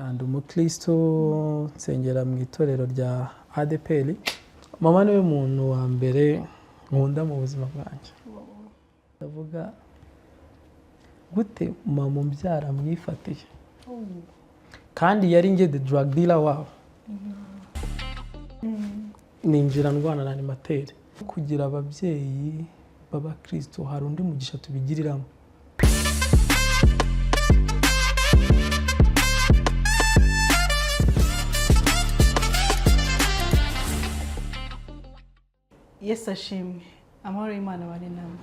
Ndi umukristo, nsengera mu itorero rya ADEPR. Mama niwe muntu wa mbere nkunda mu buzima bwanjye. Ndavuga gute mama umbyara mwifatiye, kandi yari njye the drug dealer wabo, ninjira ndwana na animateur. Kugira ababyeyi b'abakristo hari undi mugisha tubigiriramo. Yesu ashimwe, amahoro y'Imana abane namwe.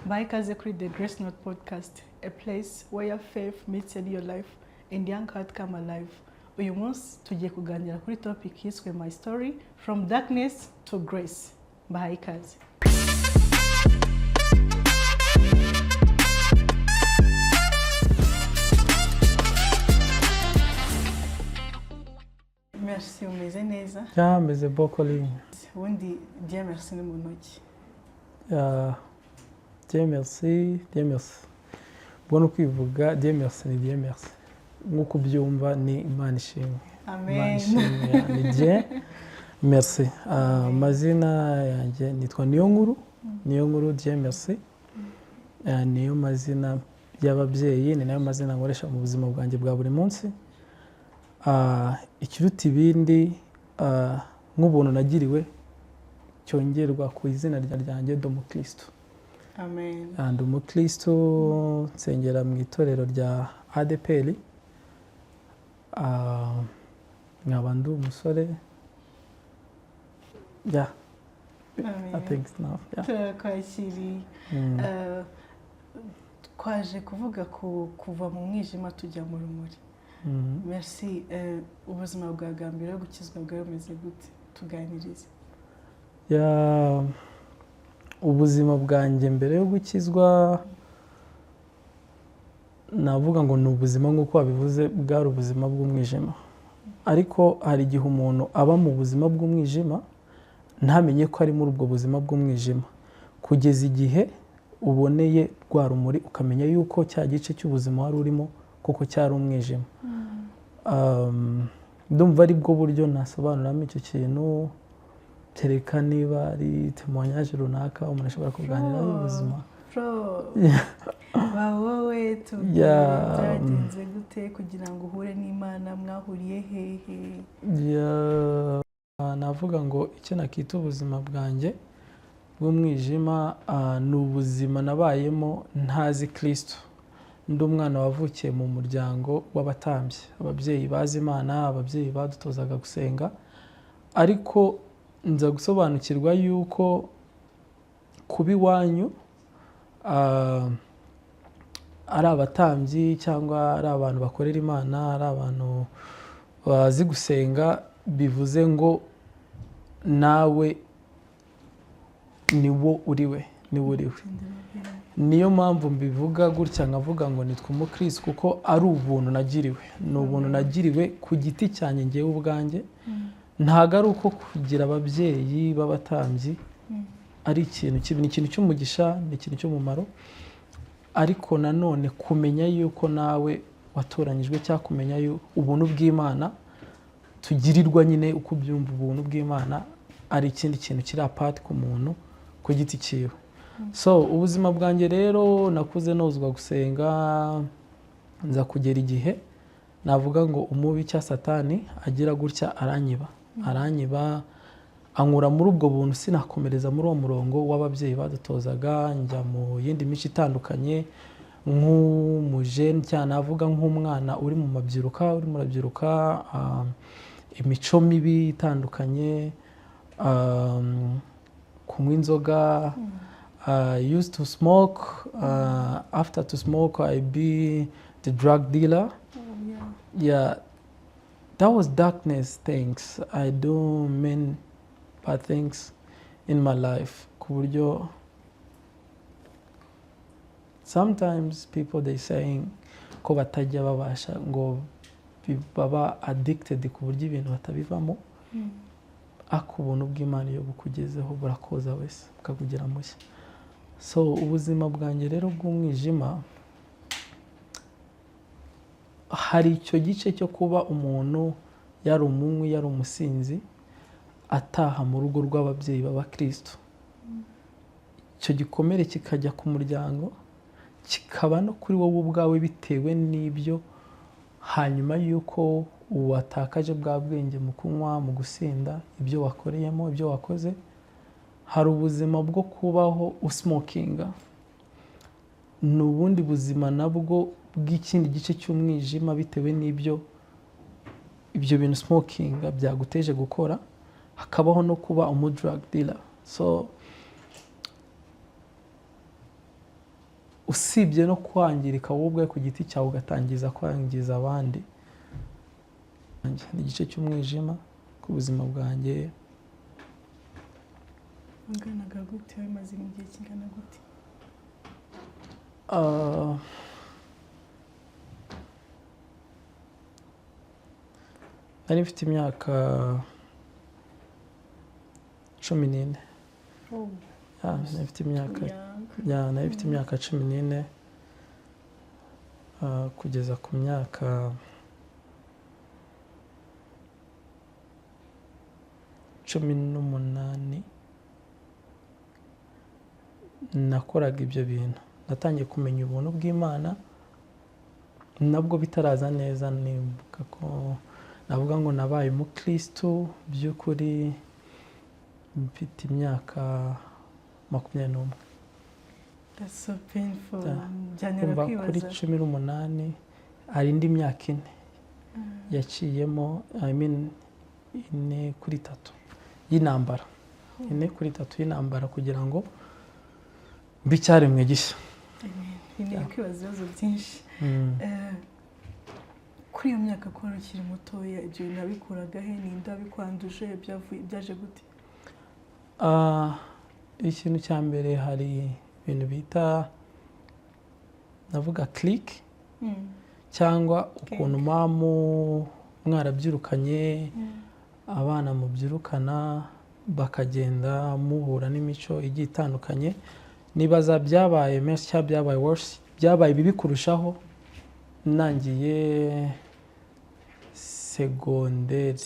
Mbahe ikaze kuri The Grace Note Podcast, a place where faith meets your life and young heart come alive. Uyu munsi tugiye kuganira kuri topic yiswe "My Story from Darkness to Grace". Mbahaye ikaze. Merci, umeze neza? Byameze bokoli. Ubundi Dieu Merci ni mu ntoki? Dieu Merci, Dieu Merci, ubwo ni ukwivuga. Dieu Merci ni Dieu Merci nk'uko ubyumva, ni Imana ishimwe. Imana Amen. ishimwe, ni Dieu Merci. Amazina yanjye nitwa Niyonkuru, Niyonkuru Dieu Merci. Niyo mazina y'ababyeyi, ni nayo mazina nkoresha mu buzima bwanjye bwa buri munsi. Ikiruta ibindi, nk'ubuntu nagiriwe cyongerwa ku izina ryanjye, ndi umukristo. Amen. Ndi umukristo, nsengera mu itorero rya ADEPR. Nkaba ndi umusore, yeah. I Amen. think now, yeah. Turakwakiriye. Twaje kuvuga ku kuva mu mwijima tujya mu rumuri. Merci, ubuzima bwa bwa mbere yo gukizwa bwari bumeze gute? Tuganirize. Yeah, ubuzima bwanjye mbere yo gukizwa, navuga ngo ni ubuzima nk'uko wabivuze, bwari ubuzima bw'umwijima. Ariko hari igihe umuntu aba mu buzima bw'umwijima ntamenye ko ari muri ubwo buzima bw'umwijima, kugeza igihe uboneye rwa rumuri, ukamenya yuko cya gice cy'ubuzima wari urimo kuko cyari umwijima. Ndumva ari bwo buryo nasobanuramo icyo kintu, kereka niba ari témoignage runaka umuntu ashobora kuganiraho y'ubuzima. Bro, ba wowe tubwire, byagenze gute kugira ngo uhure n'Imana? Mwahuriye hehe? Yeah, navuga ngo icyo nakita ubuzima bwanjye bw'umwijima, ni ubuzima nabayemo ntazi Kristo. Ndi umwana wavukiye mu muryango w'abatambyi, ababyeyi bazi Imana, ababyeyi badutozaga gusenga, ariko nza gusobanukirwa yuko kuba iwanyu ari abatambyi cyangwa ari abantu bakorera Imana, ari abantu bazi gusenga, bivuze ngo nawe ni wo uriwe, niwo uriwe. Niyo mpamvu mbivuga gutya, nkavuga ngo nitwa umukirisitu, kuko ari ubuntu nagiriwe, ni ubuntu nagiriwe ku giti cyanjye ngewe ubwanjye. Ntabwo ari uko kugira ababyeyi b'abatambyi ari ikintu kibi, ni ikintu cy'umugisha, ni ikintu cy'umumaro. Ariko nanone kumenya yuko nawe watoranyijwe, cyangwa kumenya ubuntu bw'Imana tugirirwa nyine, uko ubyumva, ubuntu bw'Imana ari ikindi kintu kiri apart ku muntu ku giti cyiwe. So ubuzima bwanjye rero, nakuze nozwa gusenga, nza kugera igihe navuga ngo umubi cya Satani agira gutya aranyiba, aranyiba, ankura muri ubwo buntu. Sinakomereza muri uwo murongo w'ababyeyi badutozaga, njya mu yindi mico itandukanye nk'umujene, cyane navuga nk'umwana uri mu mabyiruka, urimo urabyiruka, imico mibi itandukanye, kunywa inzoga. I used to smoke. After to smoke, I be the drug dealer. Yeah, that was darkness things. I do many bad things in my life, ku buryo sometimes people, they saying ko batajya babasha ngo baba addicted ku buryo ibintu batabivamo. Ariko ubuntu bw'Imana iyo bukugezeho burakoza wese, bukakugira mushya. So ubuzima bwanjye rero bw'umwijima Hari icyo gice cyo kuba umuntu yari umunywi, yari umusinzi, ataha mu rugo rw'ababyeyi b'abakristo, icyo gikomere kikajya ku muryango, kikaba no kuri wowe ubwawe, bitewe n'ibyo hanyuma y'uko watakaje bwa bwenge mu kunywa, mu gusinda, ibyo wakoreyemo, ibyo wakoze. Hari ubuzima bwo kubaho usmokinga, ni ubundi buzima nabwo bw'ikindi gice cy'umwijima, bitewe n'ibyo ibyo bintu smokinga byaguteje gukora. Hakabaho no kuba umu drug dealer. So usibye no kwangirika wowe ubwawe ku giti cyawe, ugatangiza kwangiza abandi. Ni igice cy'umwijima ku buzima bwanjye. Wanganaga gute? Wamaze mu gihe kingana gute? Nari mfite imyaka 14. Oh. Yeah, nari mfite imyaka Young. Yeah, nari mfite imyaka 14 kugeza ku myaka 18 nakoraga ibyo bintu. Natangiye kumenya ubuntu bw'Imana nabwo bitaraza neza. Nibuka ko navuga ngo nabaye umukristo by'ukuri mfite imyaka 21. That's so painful. Yeah. Byantera Kumva kuri kwibaza. 18 hari indi myaka 4 yaciyemo, I mean, 4 kuri 3 y'intambara, 4 kuri 3 y'intambara kugira ngo mbe icyaremwe gishya. Amen. Bintera kwibaza ibibazo byinshi. Kuri iyo myaka, ko wari ukiri mutoya, ibyo bintu wabikuraga he? Ninde wabikwanduje? Byaje gute? Ikintu cya mbere, hari ibintu bita, navuga, clique cyangwa ukuntu mamu mwarabyirukanye, abana mubyirukana bakagenda muhura n'imico igiye itandukanye. Nibaza byabaye menshi cyangwa byabaye worse, byabaye bibi kurushaho nangiye segonderi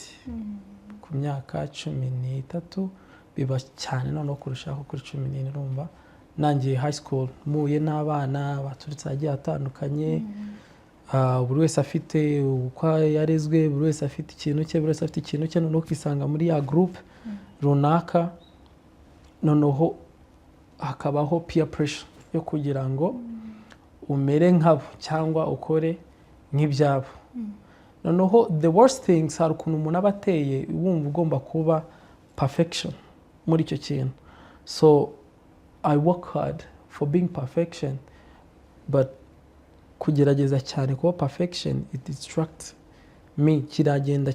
ku myaka 13, biba cyane noneho kurushaho kuri 14. Urumva nangiye high school mpuye n'abana baturutse ahagiye hatandukanye. Buri wese afite uko yarezwe, buri wese afite ikintu cye, buri wese afite ikintu cye. Noneho ukisanga muri ya groupe runaka, noneho hakabaho peer pressure yo kugira ngo umere nkabo cyangwa ukore nk'ibyabo. Noneho the worst things, hari ukuntu umuntu aba ateye wumva ugomba kuba perfection muri icyo kintu. So I work hard for being perfection, but kugerageza cyane kuba perfection, it distract me, kiragenda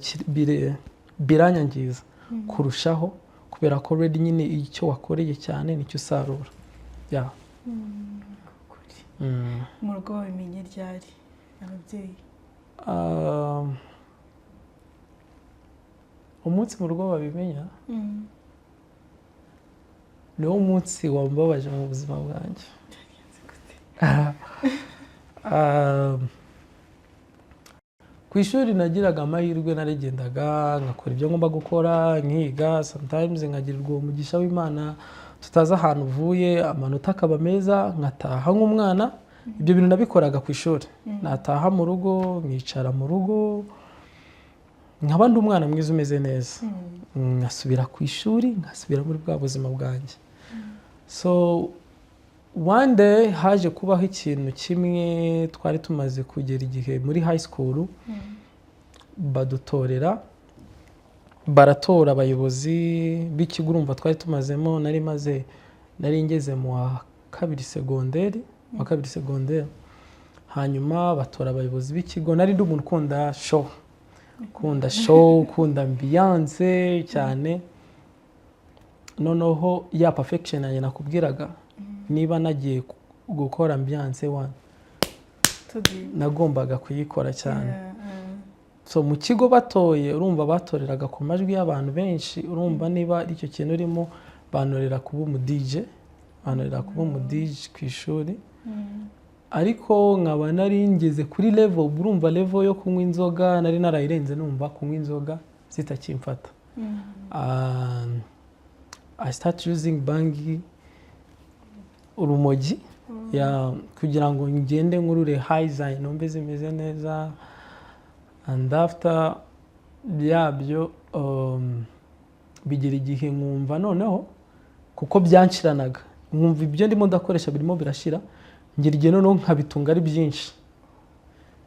biranyangiza kurushaho, kubera ko already nyine icyo wakoreye cyane nicyo usarura, yeah. Kuri mu rugo babimenye ryari ababyeyi? Umunsi mu rugo babimenya niwo munsi wambabaje mu buzima bwanjye. Byagenze gute? Ku ishuri nagiraga amahirwe, narigendaga ngakora ibyo ngomba gukora, nkiga. Sometimes nkagirirwa uwo mugisha w'Imana tutazi ahantu uvuye, amanota akaba meza, nkataha nk'umwana. Ibyo bintu nabikoraga ku ishuri. Nataha mu rugo, nkicara mu rugo, nkaba ndi umwana mwiza umeze neza, nkasubira ku ishuri, nkasubira muri bwa buzima bwanjye. So one day haje kubaho ikintu kimwe. Twari tumaze kugera igihe muri high school badutorera, baratora abayobozi b'ikigo. Urumva twari tumazemo, nari maze, nari ngeze mu wa kabiri segonderi, mu wa kabiri segonderi. Hanyuma batora abayobozi b'ikigo. Nari ndi umuntu ukunda show, ukunda show, ukunda ambiance cyane. Noneho ya perfection yanjye nakubwiraga, niba nagiye gukora ambiance one, Tugiye. nagombaga kuyikora cyane. So mu kigo batoye, urumva batoreraga ku majwi y'abantu benshi. Urumva niba ari icyo kintu urimo, bantorera kuba umu DJ, bantorera kuba umu DJ ku ishuri. Ariko nkaba nari ngeze kuri level, urumva level yo kunywa inzoga nari narayirenze, numva kunywa inzoga zitakimfata. I start using bangi, urumogi, ya kugira ngo ngende nkurure high zanjye, numve zimeze neza. And after yabyo bigera igihe nkumva noneho, kuko byanshiranaga, nkumva ibyo ndimo ndakoresha birimo birashira, ngira igihe noneho nkabitunga ari byinshi.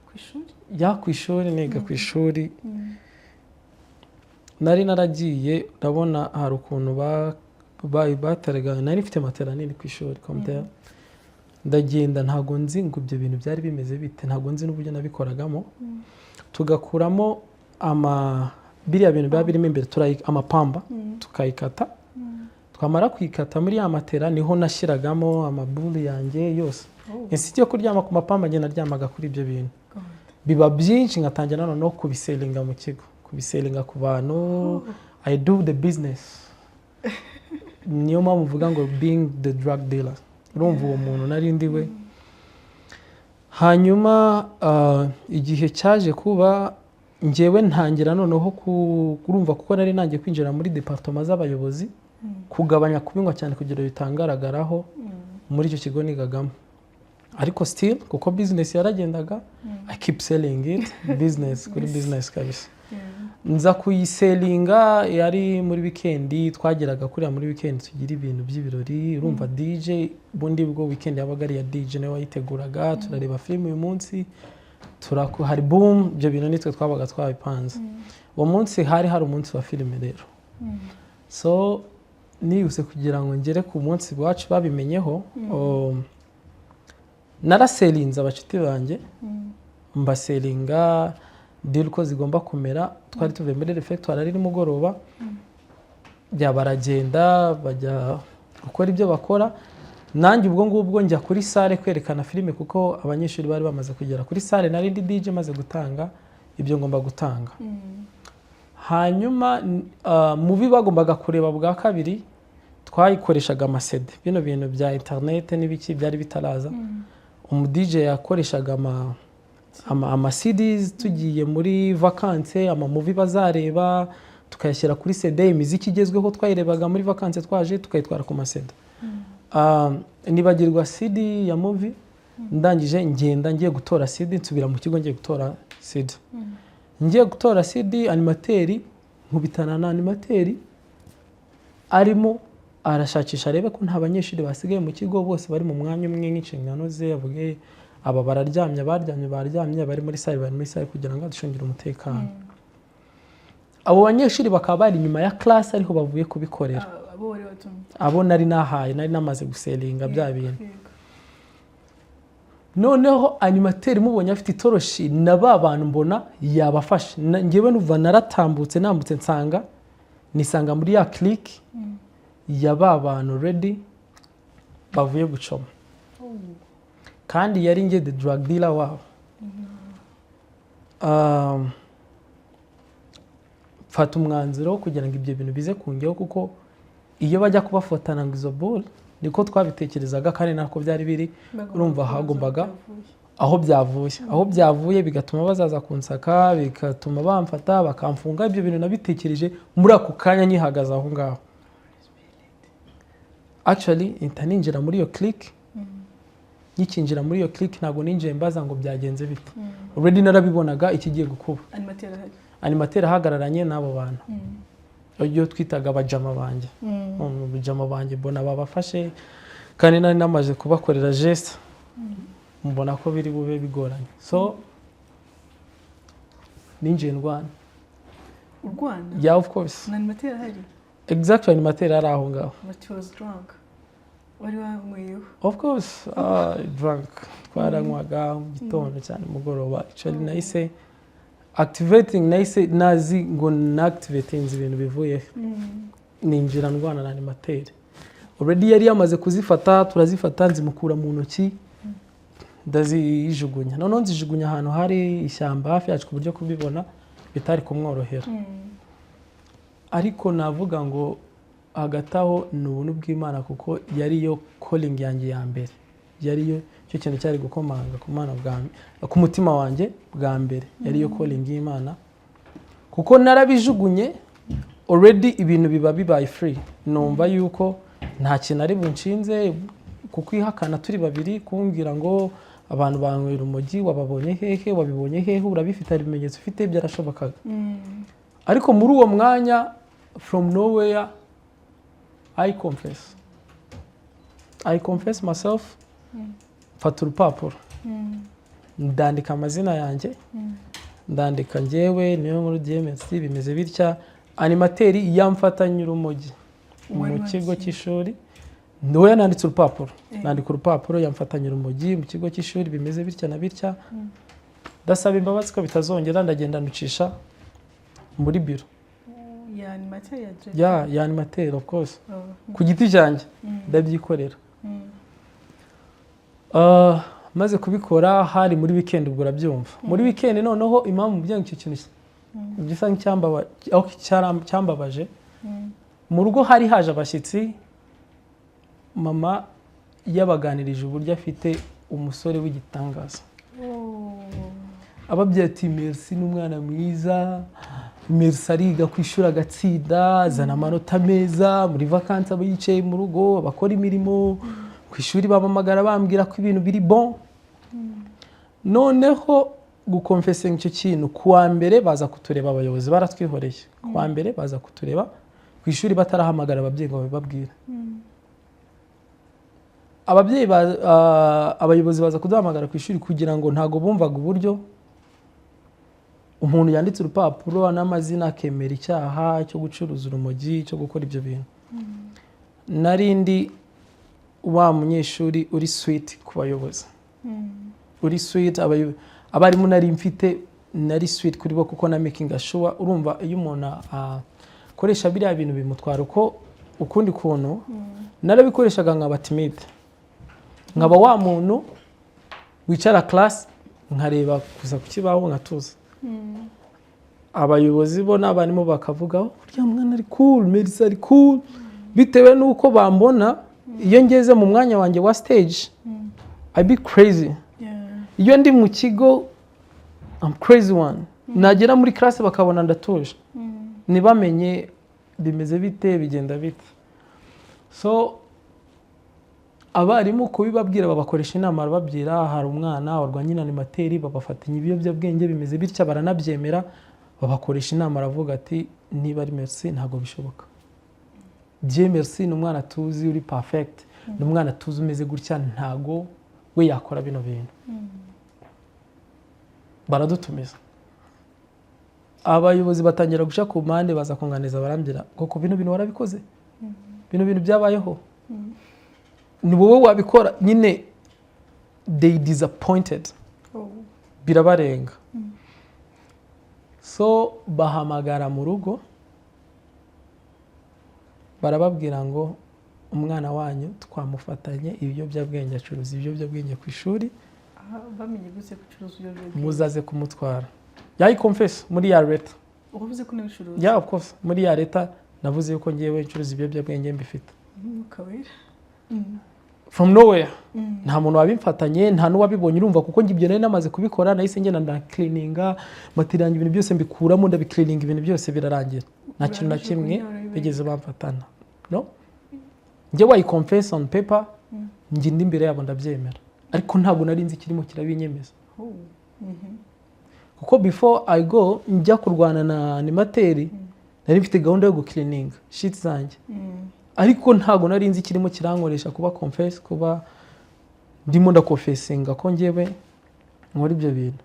Ku ishuri? Ya, ku ishuri, niga ku ishuri. Nari naragiye, urabona hari ukuntu bateraga, nari mfite matera nini ku ishuri komutera, ndagenda, ntabwo nzi ngo ibyo bintu byari bimeze bite, ntabwo nzi n'uburyo nabikoragamo, tugakuramo ama biriya bintu biba birimo imbere, amapamba, tukayikata. Twamara kuyikata, muri ya matera niho nashyiragamo amaburi yanjye yose. Instead yo kuryama ku mapamba, njye naryamaga kuri ibyo bintu. God. Biba byinshi, nkatangira noneho kubisellinga mu kigo, kubisellinga ku bantu. I do the business. Niyo mpamvu mvuga ngo being the drug dealer. Urumva uwo muntu nari ndi we. Hanyuma igihe cyaje kuba, njyewe ntangira noneho kurumva, kuko nari nangiye kwinjira muri département z'abayobozi, kugabanya kubinywa cyane kugira bitangaragaraho muri icyo kigo nigagamo. Ariko still, kuko business yaragendaga, I keep selling it, business kuri business kabisa. Nza kuyisellinga, yari muri weekend, twageraga kuriya muri weekend tugira ibintu by'ibirori. Urumva DJ, ubundi bwo weekend yabaga ari iya DJ, niwe wayiteguraga. Turareba filime uyu munsi, hari boom, ibyo bintu nitwe twabaga twabipanze. Uwo munsi hari umunsi wa filime rero. So nihuse kugira ngo ngere ku munsi iwacu babimenyeho, narasellinze abashuti banjye, mbasellinga deal uko zigomba kumera. Twari tuvuye muri refectoire, ari nimugoroba, bya baragenda bajya gukora ibyo bakora, nanjye ubwo ngubwo njya kuri salle kwerekana filime, kuko abanyeshuri bari bamaze kugera kuri salle. Nari ndi DJ, maze gutanga ibyo ngomba gutanga. Hanyuma mubi bagombaga kureba bwa kabiri, twayikoreshaga ama CD, bino bintu bya interinete n'ibiki byari bitaraza. Umu DJ yakoreshaga ama CDs. Tugiye muri vacances, ama movie bazareba tukayashyira kuri CD. Imiziki igezweho twayirebaga muri vacances, twaje tukayitwara ku ma CD. Nibagirwa CD ya movie, ndangije ngenda ngiye gutora CD, nsubira mu kigo ngiye gutora CD. Ngiye gutora CD, animateur, nkubitana na animateur arimo arashakisha arebe ko nta banyeshuri basigaye mu kigo, bose bari mu mwanya umwe nk'inshingano ze, avuge aba bararyamye, abaryamye baryamye, abari muri salle bari muri salle, kugira ngo aducungire umutekano. Abo banyeshuri bakaba bari inyuma ya classe, ariho bavuye kubikorera. Abo wari watumye? Abo nari nahaye, nari namaze gusellinga bya bintu. Noneho animateur mubonye afite itoroshi na ba bantu, mbona yabafashe. Njyewe numva naratambutse, nambutse nsanga nisanga muri ya clique ya ba bantu ready bavuye gucoma, kandi yari njye the drug dealer wabo. Mfata umwanzuro wo kugira ngo ibyo bintu bize kunjyaho, kuko iyo bajya kubafatana ngo izo ball, niko twabitekerezaga kandi nako byari biri. Urumva hagombaga aho byavuye bigatuma bazaza kunsaka, bigatuma bamfata bakamfunga. Ibyo bintu nabitekereje muri ako kanya nyihagaze aho ngaho. Actually mpita ninjira muri iyo clique. Nkikinjira muri iyo clique, ntabwo ninjiye mbaza ngo byagenze bite. Already narabibonaga ikigiye gukuba. Animateur ahari? Animateur ahagararanye n'abo bantu, ibyo twitaga abajama banjye. Mu bajama banjye mbona babafashe, kandi nari namaze kubakorera geste, mbona ko biri bube bigoranye. So ninjiye ndwana. Urwana? Yeah, of course. Na animateur ahari? Exactly, animateur ari aho ngaho. But he was drunk, wari wanyweyeho? Of course, drunk. Twaranywaga mu gitondo cyane, mugoroba. Actually nahise activating, nahise nazi ngo na activating ibintu bivuye he. Ninjira ndwana na animateur. Already yari yamaze kuzifata, turazifata, nzimukura mu ntoki, ndazijugunya. Noneho nzijugunya ahantu hari ishyamba hafi yacu, ku buryo kubibona bitari kumworohera. Ariko navuga ngo hagati aho ni ubuntu bw'Imana, kuko yari yo calling yanjye ya mbere, yari yo Icyo kintu cyari gukomanga ku Mana bwa ku mutima wanjye bwa mbere yari iyo calling y'Imana, kuko narabijugunye already, ibintu biba bibaye free. Numva yuko nta kintu ari bunshinze kukwihakana turi babiri, kumbwira ngo abantu banywera urumogi, wababonye hehe? Wabibonye hehe? Urabifite? Hari ibimenyetso ufite? Byarashobokaga. Ariko muri uwo mwanya, from nowhere, I confess myself. Mfata urupapuro, ndandika amazina yanjye, ndandika: "Njyewe Niyonkuru Dieu Merci, bimeze bitya, animateur yamfatanye urumogi Wari mu kigo wakiriye. cy'ishuri." Niwe nanditse urupapuro. Nandika urupapuro: "Yamfatanye urumogi mu kigo cy'ishuri, bimeze bitya na bitya, ndasaba imbabazi ko bitazongera." Ndagenda nducisha muri biro Ya animateur, ya directeur? Ya animateur, of course. Oh. Ku giti cyanjye ndabyikorera. Maze kubikora hari muri weekend. Ubwo urabyumva, muri weekend. Noneho impamvu mubyeyi icyo kintu gisa aho cyambabaje, mu rugo hari haje abashyitsi. Mama yabaganirije uburyo afite umusore w'igitangaza. Oh. Ababyeyi ati: "Merci ni umwana mwiza, Merci ariga ku ishuri agatsinda, azana amanota meza, muri vacances aba yicaye mu rugo, abakora imirimo ku ishuri, bampamagara bambwira ko ibintu biri bon." Noneho guconfessinga icyo kintu, ku wa mbere baza kutureba, abayobozi baratwihoreye. Ku wa mbere baza kutureba ku ishuri batarahamagara ababyeyi ngo babibabwire. Ababyeyi abayobozi baza kuduhamagara ku ishuri kugira ngo ntabwo bumvaga uburyo umuntu yanditse urupapuro n'amazina, akemera icyaha cyo gucuruza urumogi, cyo gukora ibyo bintu. Nari ndi wa munyeshuri uri sweet ku bayobozi, uri sweet. Abarimu nari mfite, nari sweet kuri bo kuko na making sure. Urumva, iyo umuntu akoresha biriya bintu bimutwara uko ukundi kuntu. Narabikoreshaga nkaba timide, nkaba wa muntu wicara class nkareba gusa ku kibaho, nkatuza. Abayobozi bo n'abarimu bakavuga: "Uriya mwana ari cool, Merci ari cool," bitewe n'uko bambona iyo ngeze mu mwanya wanjye wa stage, I be crazy. Iyo ndi mu kigo, I'm crazy one. Nagera muri classe bakabona ndatuje, ntibamenye bimeze bite, bigenda bite. So abarimu kubibabwira, babakoresha inama, barababwira: "Hari umwana warwanye na animateur, babafatanya ibiyobyabwenge, bimeze bitya." Baranabyemera, babakoresha inama. Aravuga ati: "Niba ari Merci, ntabwo bishoboka. Dieu Merci ni umwana tuzi uri perfect, ni umwana tuzi umeze gutya, ntago we yakora bino bintu." Baradutumiza, abayobozi batangira guca ku mpande, baza kunganiza, barambwira: "Koko bino bintu warabikoze? Bino bintu byabayeho? Ni wowe wabikora?" Nyine they disappointed. Oh. Birabarenga. So bahamagara mu rugo, barababwira ngo: "Umwana wanyu twamufatanye ibiyobyabwenge, acuruza ibiyobyabwenge ku ishuri." Aha, bamenye gute gucuruza ibiyobyabwenge? "Muzaze kumutwara." Yayi confess muri ya letter. Wavuze ko unabicuruza? Yeah, of course. Muri ya letter navuze yuko ngewe ncuruza ibiyobyabwenge, mbifite. Umwuka Wera. From nowhere, nta muntu wabimfatanye, nta n'uwabibonye. Urumva, kuko njye ibyo nari namaze kubikora, nahise ngenda ndacleaninga materi yanjye, ibintu byose mbikuramo, ndabicleaninga, ibintu byose birarangira, nta kintu na kimwe Urabijugunya, bigeze bamfatana. No, njye wayi confess on paper, njye ndi imbere yabo ndabyemera, ariko ntabwo nari nzi ikirimo kirabinyemeza. Oh. Kuko before I go, njya kurwana na animateur, nari mfite gahunda yo gucleaninga shit zanjye, ariko ntabwo nari nzi ikirimo kirankoresha kuba confess, kuba ndimo ndaconfessinga ko njyewe nkora ibyo bintu.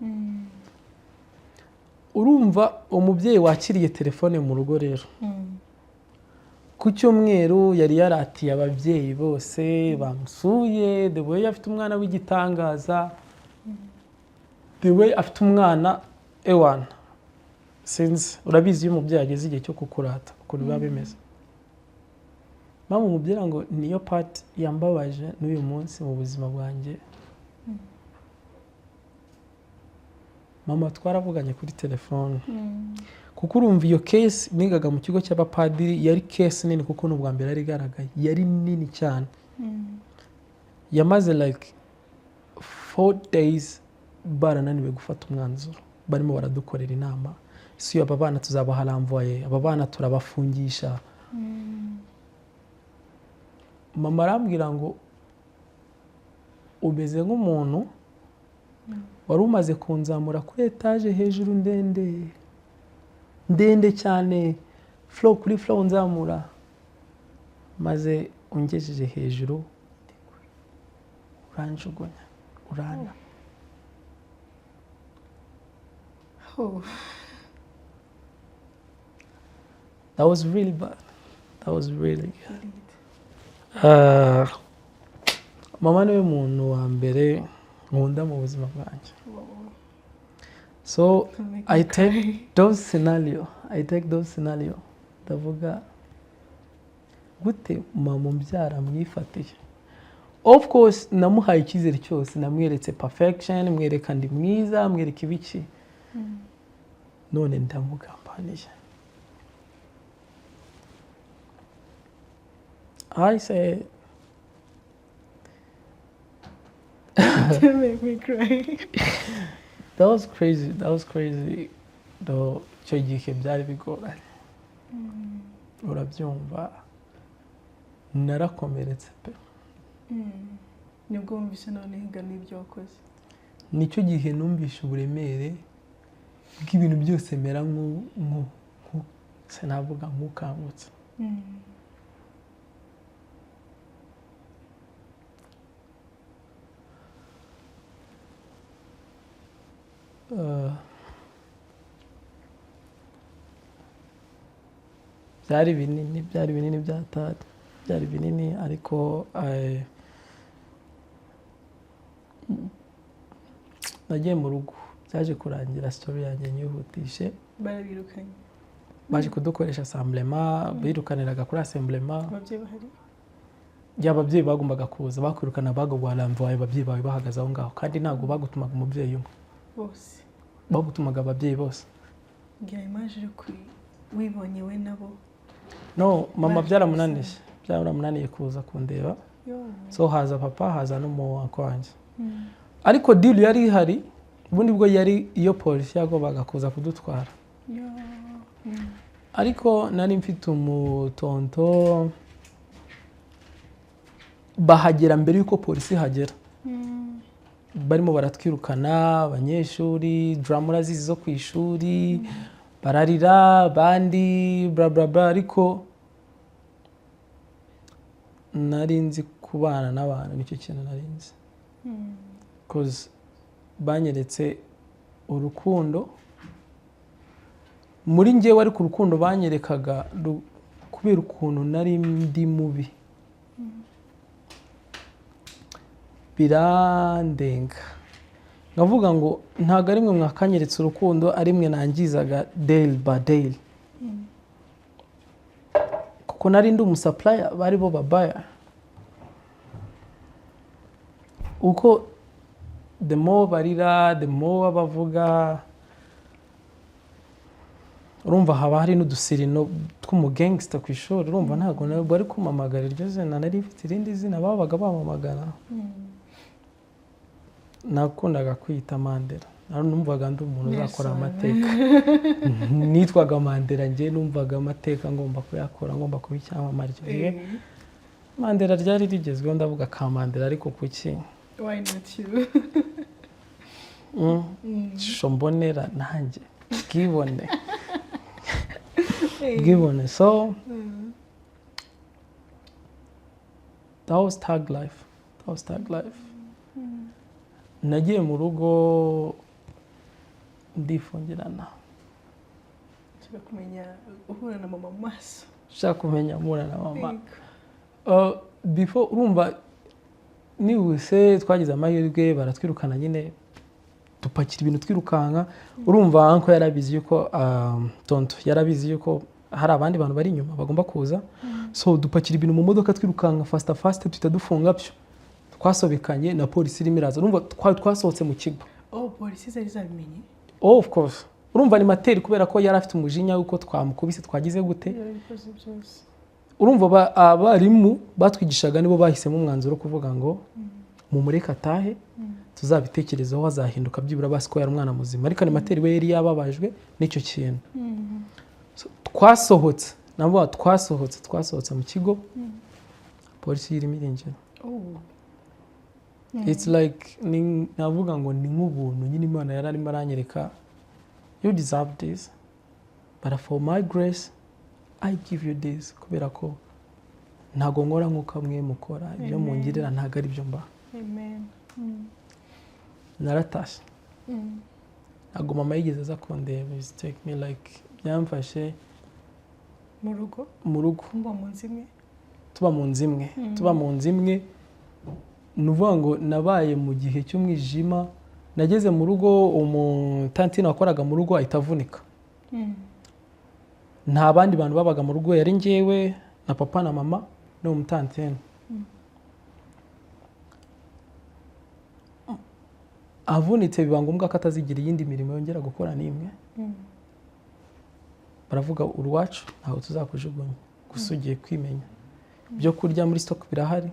Urumva, umubyeyi wakiriye telefone mu rugo rero ku cyumweru, yari yaratiye ababyeyi bose bamusuye, the way afite umwana w'igitangaza, the way afite umwana ewana. Sinzi, urabizi, iyo umubyeyi ageze igihe cyo kukurata ukuntu biba bimeze. Mpamvu mubwira ngo niyo part yambabaje n'uyu munsi mu buzima bwanjye. Mama twaravuganye kuri telefone, kuko urumva iyo case, nigaga mu kigo cy'abapadiri, yari case nini, kuko ni ubwa mbere yari igaragaye, yari nini cyane. Yamaze like 4 days barananiwe gufata umwanzuro, barimo baradukorera inama: si aba bana tuzabaha renvoi, aba bana turabafungisha. Mama arambwira ngo: "Umeze nk'umuntu wari umaze kunzamura kuri etaje hejuru ndende ndende cyane, floor kuri floor, nzamura, maze ungejeje hejuru uranjugunya, urana." Oh. That was really bad, that was really Indeed. Mama niwe muntu wa mbere nkunda mu buzima bwanjye. So Don't make I me take cry. those scenario, I take those scenario, ndavuga: gute mama umbyara mwifatiye? Of course namuhaye icyizere cyose, namweretse perfection, mwereka ndi mwiza, mwereka ibiki, none ndamugambaniye. I say Don't make me cry. That was crazy, that was crazy though. Icyo gihe byari bigoranye, urabyumva, narakomeretse pe. Nibwo wumvise noneho ingano y'ibyo wakoze? Nicyo gihe numvishe uburemere bw'ibintu byose, mera sinavuga nk'ukangutse. Byari binini, byari binini, byatari byari binini, ariko nagiye mu rugo, byaje kurangira, story yanjye nyihutishe. Barabirukanye? Baje kudukoresha rassemblement, birukaniraga kuri rassemblement. Ababyeyi bahari? Ababyeyi bagombaga kuza, bakwirukana, baguha renvoi ababyeyi bawe bahagaze aho ngaho, kandi ntabwo bagutumaga umubyeyi umwe. Bose? Bagutumaga ababyeyi bose. Ngira image uri kuri wibonye we nabo. No, mama Baje? Byaramunaniye, byaramunaniye kuza kundeba. Yo. So haza papa, haza n'umu uncle wanjye, ariko deal yari ihari ubundi bwo yari iyo polisi yagombaga kuza kudutwara. Yo. Ariko nari mfite umutonto, bahagera mbere y'uko polisi ihagera. Barimo baratwirukana, abanyeshuri, drama urazizi zo ku ishuri, bararira abandi, bla bla bla, ariko nari nzi kubana n'abantu, nicyo kintu nari nzi, 'cause banyeretse urukundo muri njyewe, ariko urukundo banyerekaga kubera ukuntu nari ndi mubi birandenga, nkavuga ngo ntabwo ari mwe mwakanyeretse urukundo, ari mwe nangizaga day by day, kuko nari ndi umusupplier, bari bo babuyer. Uko the more barira, the more bavuga, urumva haba hari n'udusirino tw'umugangster ku ishuri. Urumva ntabwo bari kumamagara iryo zina, nari mfite irindi zina babaga bamamagara. Nakundaga kwiyita Mandela, numvaga ndi umuntu uzakora Nelson. amateka. Nitwaga Mandela njye, numvaga amateka ngomba kuyakora, ngomba kuba icyamamare. Icyo gihe Mandela ryari rigezweho, ndavuga ka Mandela, ariko kuki? Why not you? Ishusho mbonera nanjye bwibone, bwibone. So that was thug life, that was thug life. Nagiye mu rugo ndifungirana. Nshaka kumenya uhura na mama mu maso. Ushaka kumenya mpura na mama? Yego. Before, urumva nihuse, twagize amahirwe baratwirukana nyine, dupakira ibintu twirukanka. Urumva uncle yarabizi yuko, tonto yarabizi yuko hari abandi bantu bari inyuma bagomba kuza, so dupakira ibintu mu modoka twirukanka faster faster, tuhita dufunga byo, twasobekanye na polisi irimo iraza. Urumva twari twasohotse mu kigo. Oh, polisi zari zabimenye? Oh, of course. Urumva animateur, kubera ko yari afite umujinya w'uko twamukubise, twagize gute. Yarabikoze byose. Urumva abarimu batwigishaga nibo bahisemo umwanzuro wo kuvuga ngo Mumureke atahe, tuzabitekerezeho, azahinduka byibura, basi ko yari umwana muzima. Ariko animateur we yari yababajwe n'icyo kintu. So, twasohotse nabo, twasohotse mu kigo, polisi irimo irinjira. It's like navuga ngo ni nk'ubuntu nyine Imana yari arimo aranyereka: "You deserve this, but for my grace I give you this," kubera ko ntabwo nkora nk'uko mwe mukora ibyo. Amen. Mungirira ntabwo ari byo mbaha. Amen. Naratashye. Ntabwo mama yigeze aza kundeba. It take me like, byamfashe Mu rugo? Mu rugo. Muba mu nzu imwe? Tuba mu nzu imwe. Tuba mu nzu imwe. Ni ukuvuga ngo nabaye mu gihe cy'umwijima. Nageze mu rugo, umutantine wakoraga mu rugo ahita avunika. Nta bandi bantu babaga mu rugo, yari njyewe na papa na mama n'uwo mutantine. Avunitse, biba ngombwa ko atazigira iyindi mirimo yongera gukora n'imwe. Baravuga: "Uwacu, ntabwo tuzakujugunya, gusa ugiye kwimenya. Ibyo kurya muri stock birahari."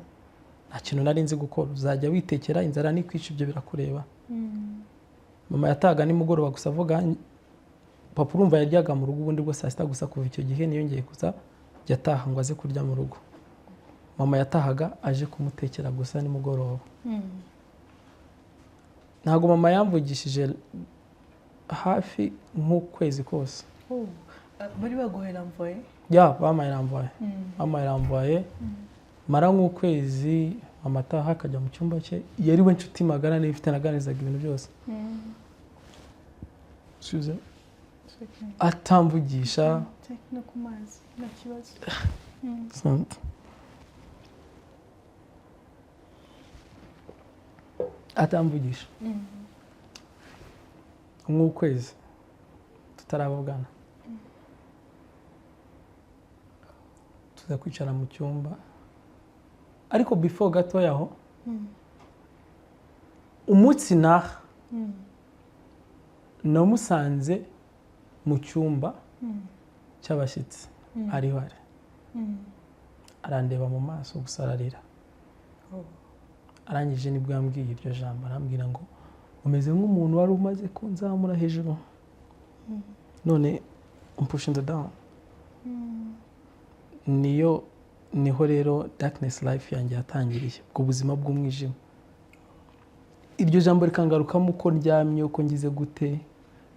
Nta kintu nari nzi gukora. "Uzajya witekera, inzara nikwica ibyo birakureba." Mama yatahaga nimugoroba gusa avuga. Papa urumva yaryaga mu rugo ubundi bwo saa sita gusa. Kuva icyo gihe niyongeye kuza jya ataha ngo aze kurya mu rugo. Mama yatahaga aje kumutekera gusa nimugoroba. Ntabwo mama yamvugishije hafi nk'ukwezi kose. Oh. Bari baguhaye renvoi? Ya, bampaye renvoi. Bampaye renvoi, mara nk'ukwezi. Mama ataha akajya mu cyumba cye. Yari we nshuti magara niba ifite naganirizaga ibintu byose. Excuse. It's okay. Atamvugisha. Take no ku mazi, nta kibazo. Asante. Atamvugisha nk'ukwezi tutaravugana, tuza kwicara mu cyumba. Ariko before gatoya aho, umunsi naha namusanze mu cyumba cy'abashyitsi, ariho ari, arandeba mu maso gusa, ararira. Arangije nibwo yambwiye iryo jambo, arambwira ngo: "Umeze nk'umuntu wari umaze kunzamura hejuru, none umpushinze down." Niyo niho rero darkness life yanjye yatangiriye, ubwo buzima bw'umwijima. Iryo jambo rikangarukamo uko ndyamye, uko ngize gute,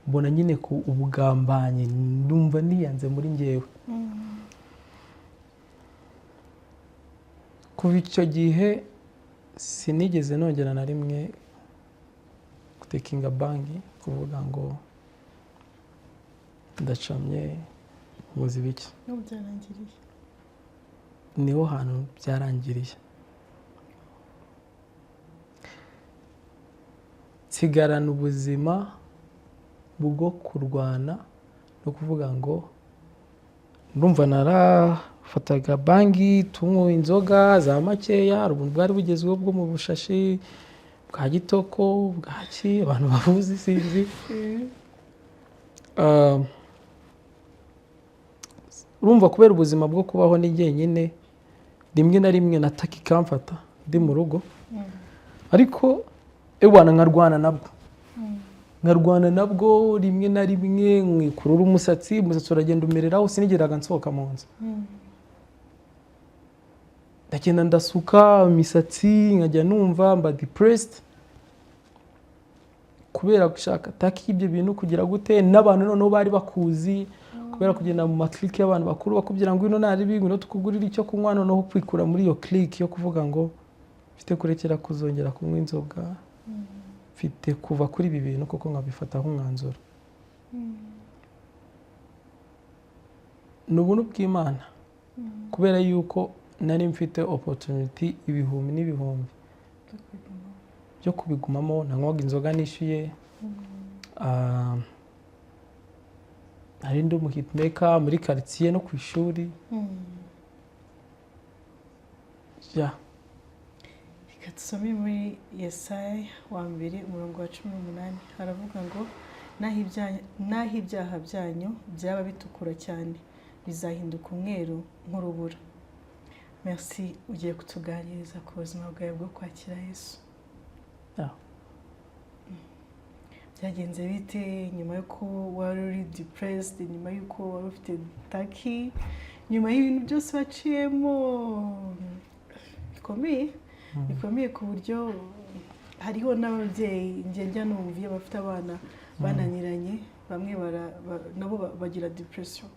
mbona nyine ku ubugambanyi, ndumva niyanze muri njyewe. Kuva icyo gihe sinigeze nongera na rimwe gutekinga bangi, kuvuga ngo ndacamye muzi bike. N'ubu byarangiriye? Niho hantu byarangiriye, nsigarana ubuzima bwo kurwana no kuvuga ngo ndumva narafataga bangi, tunywa inzoga za makeya. Hari ubuntu bwari bugezweho bwo mu bushashi bwa gitoko bwaki, abantu babuzi sinzi. Urumva kubera ubuzima bwo kubaho ni jyenyine, rimwe na rimwe nataka ikamfata ndi mu rugo, ariko ewana nkarwana nabwo, nkarwana nabwo. Rimwe na rimwe nkikurura umusatsi, umusatsi uragenda umereraho. Sinigeraga nsohoka mu nzu. Ndagenda ndasuka imisatsi, nkajya numva mba depressed kubera gushaka taki ibyo bintu, kugira gute n'abantu noneho bari bakuzi kubera kugenda mu maclique y'abantu bakuru, bakubwira ngo ino naribi, ngwino tukugurire icyo kunywa. Noneho kwikura muri iyo clique yo kuvuga ngo mfite kurekera kuzongera kunywa inzoga, mfite kuva kuri ibi bintu kuko nkabifataho umwanzuro. Ni ubuntu bw'Imana, kubera yuko nari mfite opportunity ibihumbi n'ibihumbi byo kubigumamo. Nanywaga inzoga nishyuye. Nari ndi umuhitmaker muri quartier no ku ishuri. Yeah. Reka dusome muri Yesaya wa mbere, umurongo wa 18. Haravuga ngo: "Naho ibyaha byanyu byaba bitukura cyane, bizahinduka umweru nk'urubura." Merci, ugiye kutuganiriza ku buzima bwawe bwo kwakira Yesu. Yeah. Byagenze bite nyuma y'uko wari uri depressed, nyuma y'uko wari ufite taki, nyuma y'ibintu byose waciyemo bikomeye bikomeye, ku buryo hariho n'ababyeyi njya numva iyo bafite abana bananiranye, bamwe nabo bagira depression,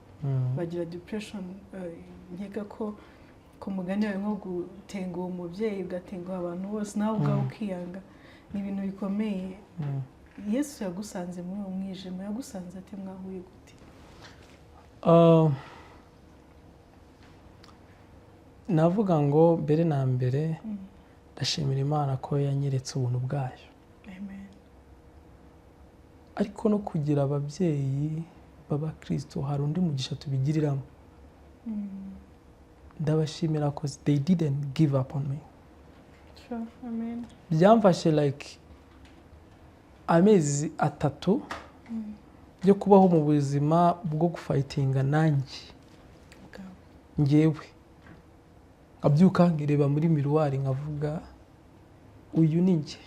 bagira depression. Nkeka ko ku mugani wawe nko gutenguha umubyeyi, ugatenguha abantu bose, nawe ubwawe ukiyanga, ni ibintu bikomeye. Yesu yagusanze muri uwo mwijima, yagusanze ate? Mwahuye gute? Navuga ngo mbere na mbere ndashimira Imana ko yanyeretse ubuntu bwayo. Amen. Ariko no kugira ababyeyi b'abakristo hari undi mugisha tubigiriramo. Ndabashimira 'cause they didn't give up on me. Sure. Amen. Byamfashe like amezi 3 yo kubaho mu buzima bwo gufightinga nanjye. Ubwawe. Ngewe nkabyuka nkireba muri miroir, nkavuga: "Uyu ni njye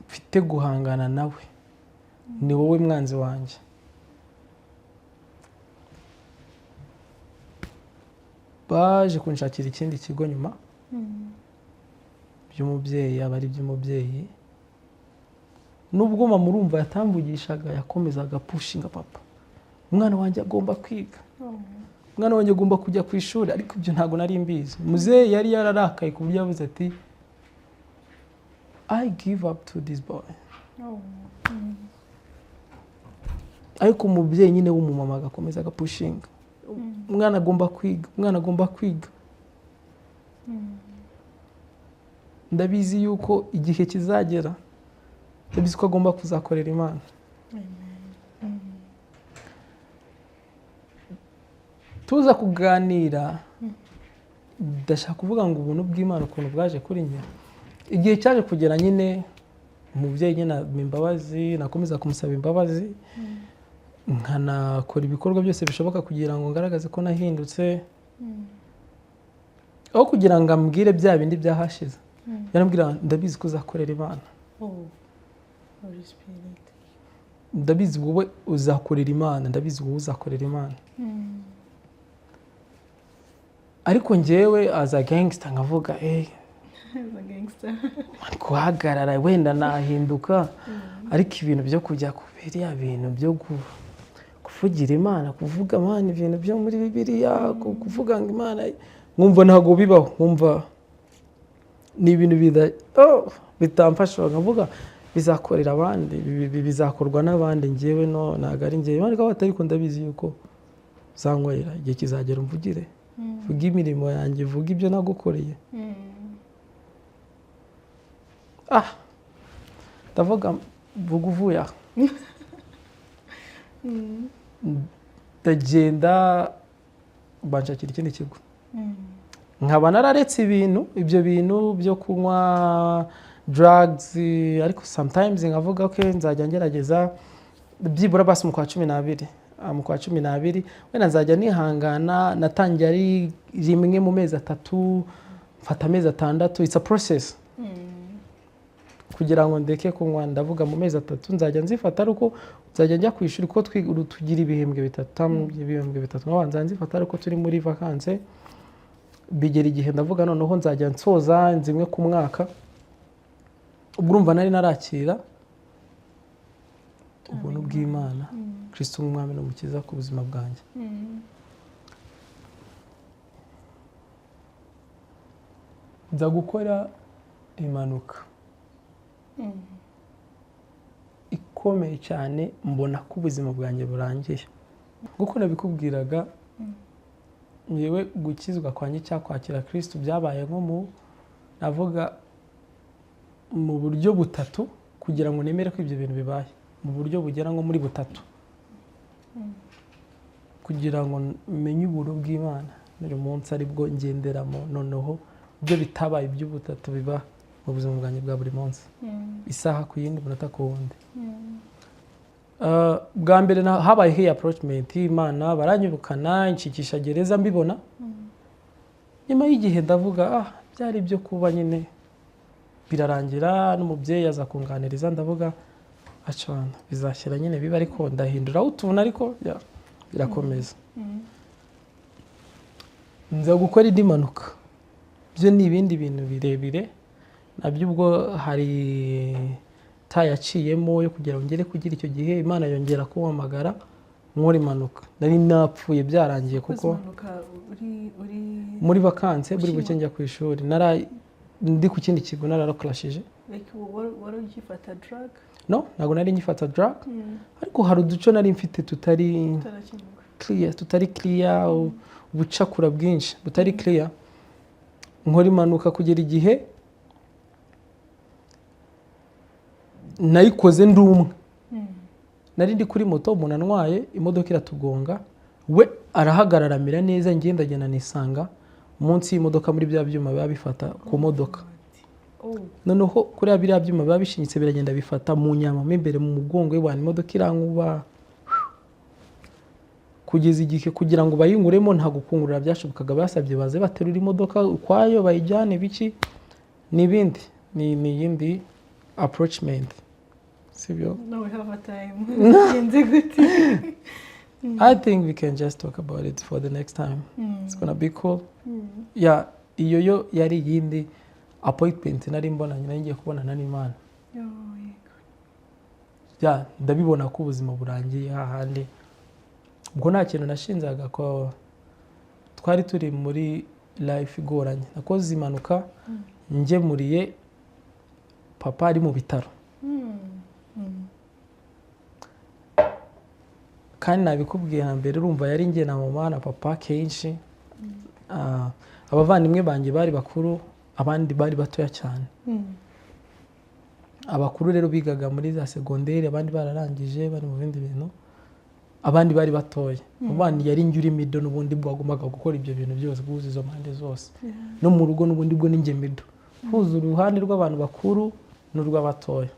mfite guhangana nawe, ni wowe mwanzi wanjye." Baje kunshakira ikindi kigo nyuma by'umubyeyi, aba ari iby'umubyeyi. Nubwo mama urumva yatamvugishaga, yakomezaga pushinga papa: "Umwana wanjye agomba kwiga, umwana wanjye agomba kujya ku ishuri." Ariko ibyo ntabwo nari mbizi. Muzehe yari yararakaye ku buryo yavuze ati: "I give up to this boy." Ariko umubyeyi nyine w'umumama agakomeza agapushinga: "Umwana agomba kwiga, umwana agomba kwiga. Ndabizi yuko igihe kizagera, ndabizi ko agomba kuzakorera Imana." Amen. Tuza kuganira, ndashaka kuvuga ngo ubuntu bw'Imana ukuntu bwaje kuri njye, igihe cyaje kugera nyine umubyeyi nyine ampa imbabazi, nakomeza kumusaba imbabazi, nkanakora ibikorwa byose bishoboka kugira ngo ngaragaze ko nahindutse. Aho kugira ngo ambwire bya bindi byahashize, yarambwira: "Ndabizi ko uzakorera Imana." Oh, Holy Spirit. "Ndabizi wowe uzakorera Imana, ndabizi wowe uzakorera Imana." Ariko njyewe as a gangster nkavuga: "Eh, As a gangster. Ari guhagarara, wenda nahinduka, ariko ibintu byo kujya ku biriya bintu byo kuvugira Imana, kuvuga Imana, ibintu byo muri Bibiliya, kuvuga ngo Imana, nkumva ntabwo bibaho, nkumva ni ibintu oh, bitamfasha." Nkavuga bizakorera abandi, bizakorwa n'abandi, njyewe no ntabwo ari njyewe. Imana ikavuga ati: "Ariko ndabizi yuko uzankorera, igihe kizagera umvugire, vuga imirimo yanjye, vuga ibyo nagukoreye." Ah, ndavuga: "Vuga uvuye aha." Ndagenda, banshakira ikindi kigo, nkaba nararetse ibintu, ibyo bintu byo kunywa drugs, ariko sometimes nkavuga: "Okay, nzajya ngerageza byibura basi mu kwa 12." Mu kwa 12 wenda nzajya nihangana. Natangiye ari rimwe mu mezi 3, mfata amezi 6. It's a process kugira ngo ndeke kunywa. Ndavuga mu mezi 3 nzajya nzifata ari uko nzajya njya ku ishuri, kuko tugira ibihembwe bitatu, ibihembwe bitatu, nkaba nzajya nzifata ari uko turi muri vacances. Bigera igihe ndavuga: "Noneho nzajya nsoza zimwe ku mwaka." Ubwo urumva nari narakira ubuntu bw'Imana, Kristo nk'umwami n'umukiza ku buzima bwanjye. Nza gukora impanuka ikomeye cyane, mbona ko ubuzima bwanjye burangiye. Nk'uko nabikubwiraga, ngewe gukizwa kwanjye cyangwa kwakira Kristo byabaye nko mu, navuga mu buryo butatu, kugira ngo nemere ko ibyo bintu bibaye mu buryo bugera nko muri butatu, kugira ngo menye ubuntu bw'Imana n'uyu munsi aribwo ngenderamo. Noneho ibyo bitabaye iby'ubutatu biba mu buzima bwanjye bwa buri munsi, isaha ku yindi, umunota ku wundi. Bwa mbere habayeho iyi approachment y'Imana, baranyirukana, nshikisha gereza mbibona. Nyuma y'igihe ndavuga: "Ah, byari ibyo kuba nyine." Birarangira n'umubyeyi aza kunganiriza, ndavuga acana bizashyira nyine biba, ariko ndahindura utuntu, ariko ya, birakomeza. Nza gukora indi mpanuka, byo ni ibindi bintu birebire nabyo. Ubwo hari ta yaciyemo yo kugira ngo ngere kugira icyo gihe, Imana yongera kumpamagara nkora impanuka. Nari napfuye, byarangiye kuko Ukoze impanuka uri muri vacances, buri Ukiri buke njya ku ishuri, nara ndi ku kindi kigo, nararakurashije. Like wari ugifata drug? No, ntabwo nari ngifata drug, ariko hari uduco nari mfite tutari Utarakemuka. clear, tutari clear, ubucakura bwinshi butari clear. Nkora impanuka kugera igihe nayikoze ndi umwe. Nari ndi kuri moto, umuntu antwaye, imodoka iratugonga, we arahagarara amera neza, ngenda ndagenda nisanga munsi y'imodoka muri bya byuma biba bifata ku modoka. Oh. Noneho kuriya biriya byuma biba bishinyitse, biragenda bifata mu nyama mo imbere mu mugongo w'abantu, imodoka irankuba kugeza igihe kugira ngo bayinguremo ntabwo kungurura byashobokaga. Basabye baze baterura imodoka ukwayo bayijyane, biki n'ibindi, ni iyindi approachment, sibyo? No, we have a time. Bigenze gute? I think we can just talk about it for the next time. It's gonna be cool. Yeah, iyo yo yari iyindi appointment nari mbonanye, nari ngiye kubonana n'Imana. Yo, yego. Ya, ndabibona ko ubuzima burangiye hahandi. Ubwo nta kintu nashinzaga ko twari turi muri life igoranye. Nakoze impanuka ngemuriye papa ari mu bitaro. Kandi nabikubwiye hambere, urumva yari njye na mama na papa kenshi. Abavandimwe banjye bari bakuru, abandi bari batoya cyane. Abakuru rero bigaga muri za segonderi, abandi bararangije bari mu bindi bintu, abandi bari batoya. Abandi yari njye uri middle, n'ubundi bwagombaga gukora ibyo bintu byose, guhuza izo mpande zose. No mu rugo n'ubundi bwo ninjye middle, huza uruhande rw'abantu bakuru n'urw'abatoya.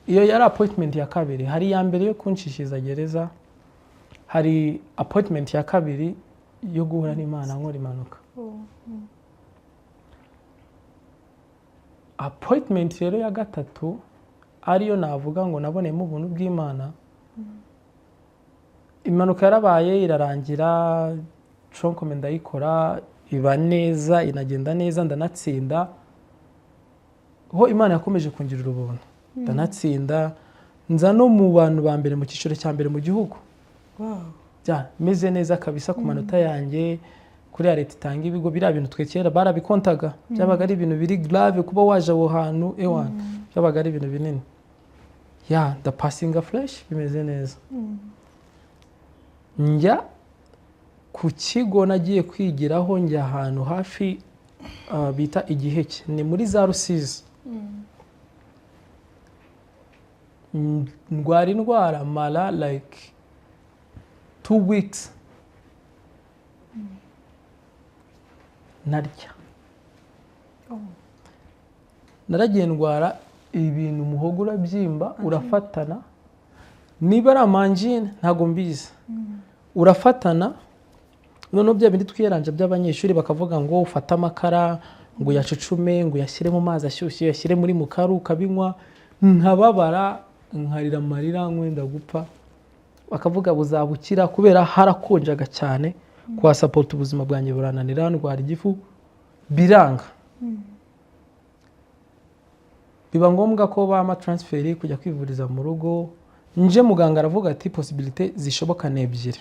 Iyo yari appointment ya kabiri. Hari iya mbere yo kunshishiriza gereza, hari appointment ya kabiri yo guhura n'Imana nkora impanuka. Oh. Appointment rero ya gatatu, ariyo navuga ngo naboneyemo ubuntu bw'Imana. Impanuka yarabaye irarangira, tronc commun ndayikora, iba neza, inagenda neza, ndanatsinda. Ho Imana yakomeje kungirira ubuntu, ndanatsinda, nza no mu bantu ba mbere mu cyiciro cya mbere mu gihugu. Bya meze neza kabisa ku manota yanjye. Kuri ya leta itanga ibigo, biriya bintu twe kera barabikontaga, byabaga ari ibintu biri grave kuba waje aho hantu ewana, byabaga ari ibintu binini. Ya, ndapasinga fresh, bimeze neza. Njya ku kigo nagiye kwigiraho, njya ahantu hafi bita Igiheke, ni muri za Rusizi. Ndwara indwara mara like 2 weeks narya. Oh. Naragiye ndwara ibintu, umuhogo urabyimba, urafatana, niba ari amangine ntabwo mbizi, urafatana. Noneho bya bindi twiyaranja by'abanyeshuri, bakavuga ngo ufate amakara, ngo uyacucume, ngo uyashyire mu mazi ashyushye, uyashyire muri mukaru ukabinywa, nkababara, nkarira amarira nkwenda gupfa. Bakavuga buzabukira, kubera harakonjaga cyane, kuhasapota ubuzima bwanjye burananira, ndwara igifu biranga. Biba ngombwa ko bampa transfer kujya kwivuriza mu rugo. Nje muganga aravuga ati possibilité zishoboka ni ebyiri: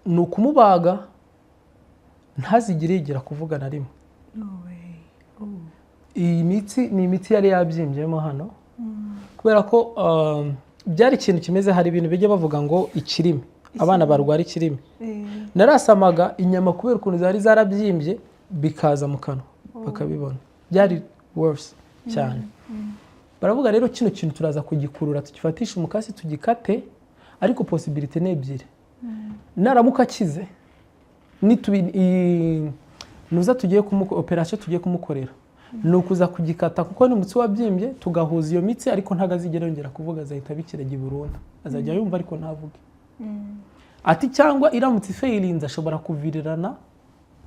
ni ukumubaga ntazigere yigira kuvuga na rimwe. No way. Oh. Iyi mitsi ni imitsi yari yabyimbyemo hano, kubera ko byari ikintu kimeze, hari ibintu bijya bavuga ngo ikirimi, abana barwara ikirimi. Narasamaga inyama, kubera ukuntu zari zarabyimbye, bikaza mu kanwa bakabibona, byari worse cyane. Baravuga rero kino kintu turaza kugikurura, tugifatishe umukasi tugikate, ariko possibilité ni ebyiri: naramuka akize, nuza tugiye operation tugiye kumukorera ni ukuza kugikata, kuko ni umutsi wabyimbye, tugahuza iyo mitsi, ariko ntabwo azigera yongera kuvuga, azahita abikiragi burundu, azajya yumva ariko ntavuge. Ati cyangwa iramutse ifailinze ashobora kuvirirana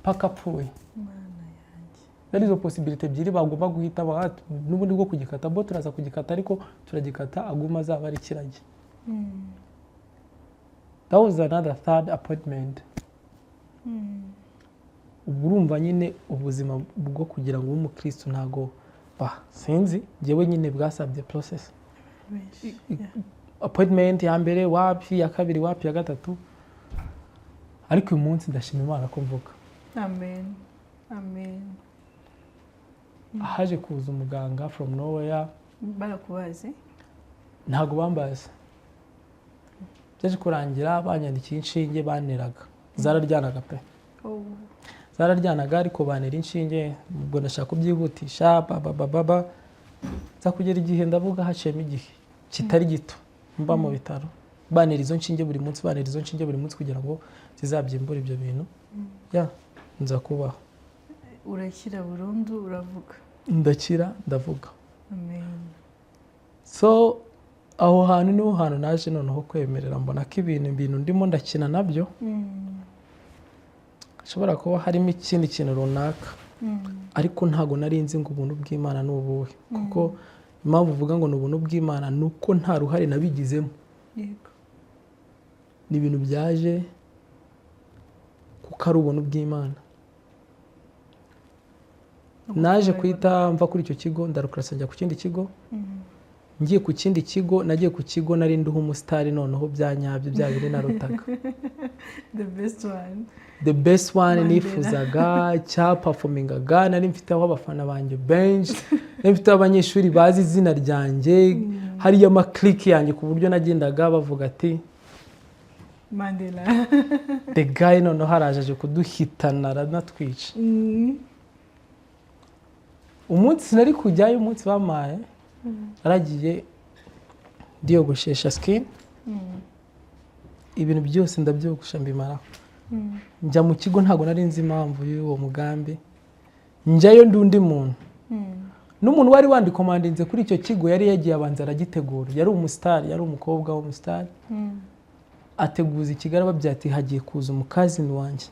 paka apfuye. Mana yanjye. Zari izo possibilité ebyiri bagomba guhita n'ubundi bwo kugikata. Bo turaza kugikata, ariko turagikata aguma azaba ari kiragi. That was another third appointment. Ubu urumva nyine ubuzima bwo kugira ngo ube umukristo ntago ba sinzi, njyewe nyine bwasabye process. Benshi. Appointment ya mbere wapi, iya kabiri wapi, iya gatatu, ariko uyu munsi ndashima Imana ko mvuga. Amen, amen. Haje kuza umuganga from nowhere. Barakubazi? Ntabwo bambaze. Byaje kurangira banyandikiye inshinge baneraga, zararyanaga pe. Oh. Zararyanaga, ariko bantera inshinge. Ubwo ndashaka kubyihutisha ba nza kugera igihe ndavuga, haciyemo igihe kitari gito mba mu bitaro, bantera izo nshinge buri munsi, bantera izo nshinge buri munsi kugira ngo zizabyimbure ibyo bintu. Ya, nza kubaho. Urakira burundu, uravuga? Ndakira, ndavuga. Amen. So aho hantu niho hantu naje noneho kwemerera, mbona ko ibintu ndimo ndakina nabyo hashobora kuba harimo ikindi kintu runaka, ariko ntabwo nari nzi ngo ubuntu bw'Imana ni ubuhe, kuko impamvu uvuga ngo ni ubuntu bw'Imana ni uko nta ruhare nabigizemo. Ni ibintu byaje kuko ari ubuntu bw'Imana. Naje guhita mva kuri icyo kigo, ndarukarasa, njya ku kindi kigo. Ngiye ku kindi kigo, nagiye ku kigo nari ndiho umusitari noneho bya nyabyo, bya bindi narotaga. The best one. The best one. Mandela. Nifuzaga cyaperformingaga, nari mfiteho abafana banjye benshi, nari mfiteho abanyeshuri bazi izina ryanjye, hariyo amaclique yanjye, ku buryo nagendaga bavuga ati Mandela. "The guy noneho araje, aje kuduhitana, aranatwica." Umunsi nari kujyayo, umunsi bamaye, naragiye ndiyogoshesha skin, ibintu byose ndabyogosha, mbimaraho, njya mu kigo. Ntabwo nari nzi impamvu y'uwo mugambi. Njyayo ndi undi muntu. N'umuntu wari wanrecommendinze kuri icyo kigo yari yagiye abanza aragitegura, yari umusitari, yari umukobwa w'umusitari, ateguza ikigo, arababwira ati: "Hagiye kuza umucousin wanjye,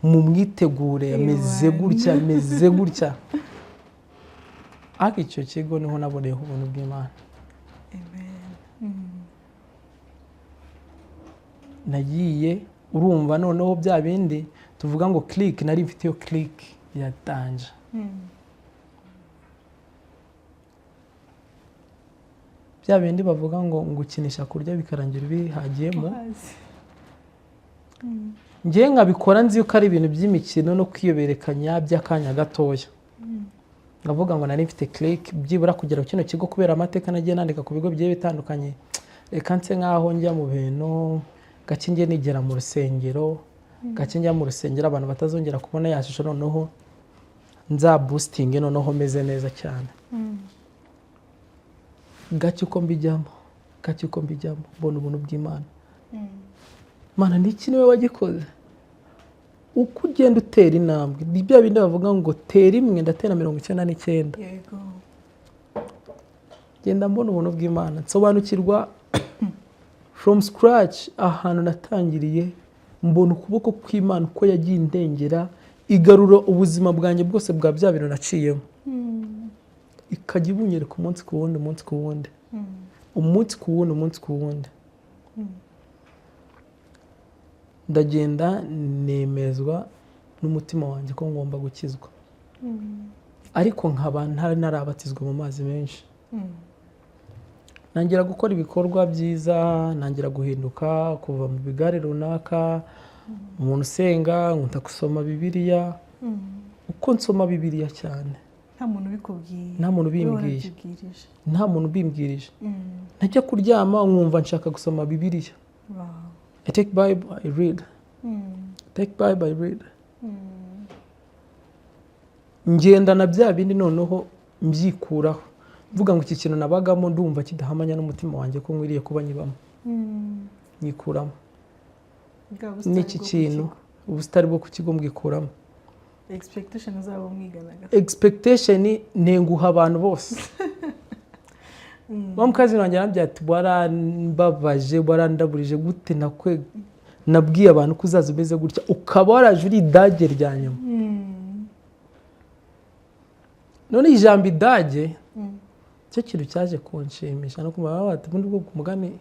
mumwitegure, ameze gutya, ameze gutya." Ariko icyo kigo niho naboneyeho ubuntu bw'Imana. Amen. Nagiye, urumva noneho bya bindi tuvuga ngo clique, nari mfite iyo clique ya danger. Bya bindi bavuga ngo ngukinisha kurya bikarangira ubihagiyemo. Uhazi. Ngewe nkabikora nzi yuko ari ibintu by'imikino no kwiyoberekanya by'akanya gatoya. Ndavuga ngo nari mfite clique byibura kugera ku kino kigo, kubera amateka nagiye nandika ku bigo bigiye bitandukanye. Reka nse nkaho njya mu bintu gake, njye nigera mu rusengero gake, njya mu rusengero abantu batazongera kubona ya shusho, noneho nzaboostinge, noneho meze neza cyane. Gake uko mbijyamo, gake uko mbijyamo, mbona ubuntu bw'Imana. Mana, ni iki niwe wagikoze? Uko ugenda utera intambwe, ni bya bindi bavuga ngo tera imwe ndatera 99. Genda mbona ubuntu bw'Imana, nsobanukirwa from scratch ahantu natangiriye, mbona ukuboko kw'Imana uko yagiye indengera, igarura ubuzima bwanjye bwose bwa bya bintu naciyemo, ikajya ibunyereka umunsi ku wundi, umunsi ku wundi, umunsi ku wundi, umunsi ku wundi. Ndagenda nemezwa n'umutima wanjye ko ngomba gukizwa, ariko nkaba ntari narabatizwa mu mazi menshi. Ntangira gukora ibikorwa byiza, ntangira guhinduka, kuva mu bigare runaka, umuntu usenga, nkunda gusoma Bibiliya. Uko nsoma Bibiliya cyane, Nta muntu ubikubwiye? Nta muntu Wowe ubimbwiye. warabyibwirije? Nta muntu ubimbwirije. Najya kuryama nkumva nshaka gusoma Bibiliya. I take Bible, I read. Take Bible, I read. Ngenda na bya bindi noneho mbyikuraho, mvuga ngo iki kintu nabagamo ndumva kidahamanya n'umutima wanjye ko nkwiriye kuba nyibamo. Nyikuramo. Bwa busitani N'iki bwo ku kintu, kigo. Ubusitani bwo ku kigo mbwikuramo. Expectation zabo mwiganaga. Expectation, ntenguha abantu bose. Wa mucousin wanjye arambwira ati: "Warambabaje, warandaburije gute? Nakwe nabwiye abantu ko uzaza umeze gutya, ukaba waraje uri idage rya nyuma." None ijambo idage, cyo kintu cyaje kunshimisha no kumva bati ubundi bwo ku mugani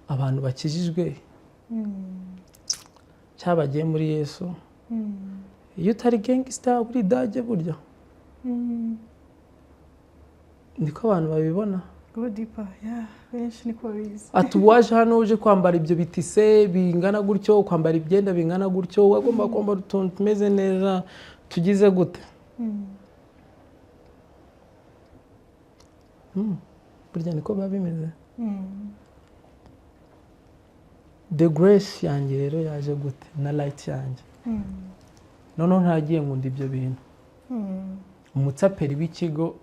abantu bakijijwe cyabagiye muri Yesu, iyo utari gangster uri idage burya. Niko abantu babibona. Go deeper, yeah, benshi niko babizi. Ati ubu waje hano uje kwambara ibyo bitise bingana gutyo, kwambara ibyenda bingana gutyo, wagomba kwambara utuntu tumeze neza tugize gute? Burya niko biba bimeze. The grace yanjye rero yaje gute na light yanjye? Noneho ntagiye nkunda ibyo bintu. Umutsaperi w'ikigo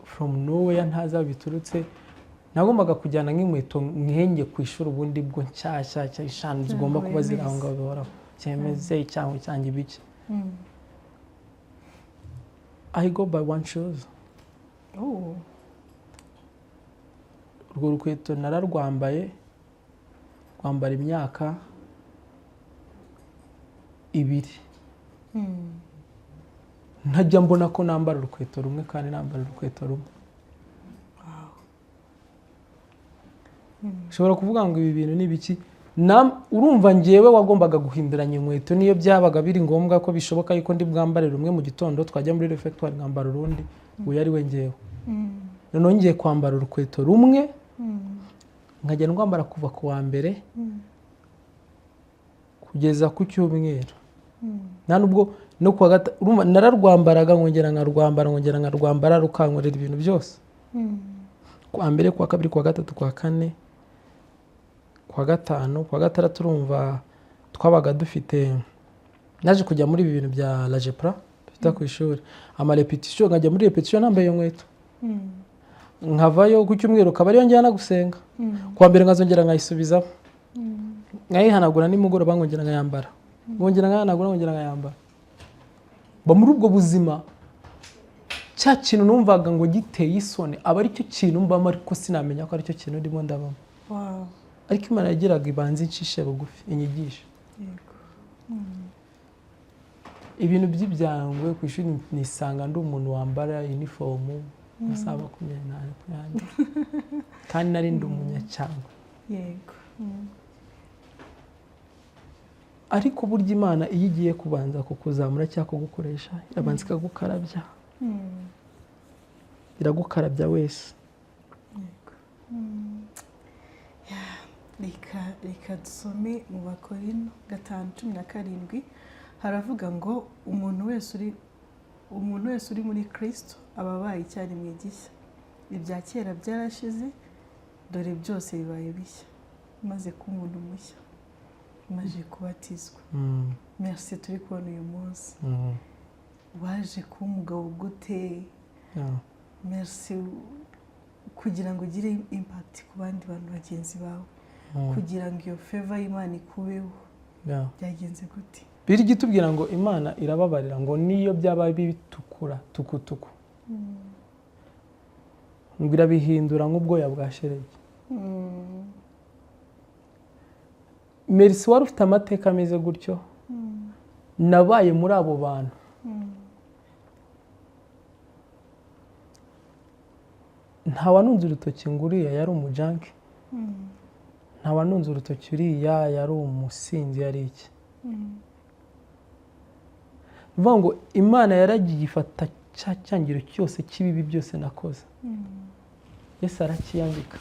from nowhere, ntazi aho biturutse, nagombaga kujyana nk'inkweto nkenge ku ishuri, ubundi bwo nshyashya eshanu zigomba kuba ziri aho ngaho bihoraho, cyemeze cyangwa cyangwa ibiki. I go by one shoes. Oh. Urwo rukweto nararwambaye, rwambara imyaka 2, ntajya mbona ko nambara urukweto rumwe kandi nambara urukweto rumwe. Ushobora kuvuga ngo ibi bintu ni ibiki? Urumva ngewe wagombaga guhinduranya inkweto niyo byabaga biri ngombwa ko bishoboka yuko ndi bwambare rumwe mu gitondo, twajya muri refectoire nkambara urundi, uyu ari we ngewe. Noneho ngiye kwambara urukweto rumwe, nkajya ndwambara kuva ku wa mbere kugeza ku cyumweru. Nta nubwo no kuwa gatatu, urumva nararwambaraga nkongera nkarwambara, nkongera nkarwambara, rukankorera ibintu byose. Kuwa mbere, kuwa kabiri, kuwa gatatu, kuwa kane, kuwa gatanu, kuwa gatandatu, urumva twabaga dufite, naje kujya muri ibi bintu bya lajepra twita ku ishuri amarepetisiyo, nkajya muri repetisiyo nambaye iyo nkweto, nkavayo ku cyumweru akaba ariyo njyana gusenga. Kuwa mbere nkazongera nkayisubizamo, nkayihanagura, nimugoroba nkongera nkayambara, nkongera nkayihanagura, nkongera nkayambara. Ba muri ubwo buzima, cya kintu numvaga ngo giteye isoni aba aricyo kintu mbamo, ariko sinamenya ko aricyo kintu ndimo ndabamo. Ariko Imana yagiraga ibanza incishe bugufi, inyigishe. Ibintu by'ibyangwe ku ishuri, nisanga ndi umuntu wambara inifomu amasaha 24 ku yandi, kandi nari ndi umunyacyangwe. Ariko burya Imana iyo igiye kubanza kukuzamura cyangwa kugukoresha, irabanza ikagukarabya. Iragukarabya wese. Yego. Yeah, reka dusome mu Bakorino 5:17. Haravuga ngo umuntu wese uri muri Kristo aba abaye icyaremwe gishya, ibya kera byarashize, dore byose bibaye bishya. Maze kuba umuntu mushya, maze kubatizwa. Merci, turi kubona uyu munsi. Waje kuba umugabo gute? Merci, kugira ngo ugire impact ku bandi bantu bagenzi bawe, kugira ngo iyo favor y'Imana ikubeho, byagenze gute? Bibiliya itubwira ngo Imana irababarira, ngo niyo byaba bitukura tukutuku, ngo irabihindura nk'ubwoya bwa shelegi. Merci wari ufite amateka ameze gutyo, nabaye muri abo bantu. Ntawanunze urutoki ngo uriya yari umujunkie, ntawanunze urutoki uriya yari umusinzi, yari iki. Ni ukuvuga ngo Imana yaragiye ifata cya cyangiro cyose cy'ibibi byose nakoze, Yesu arakiyambika.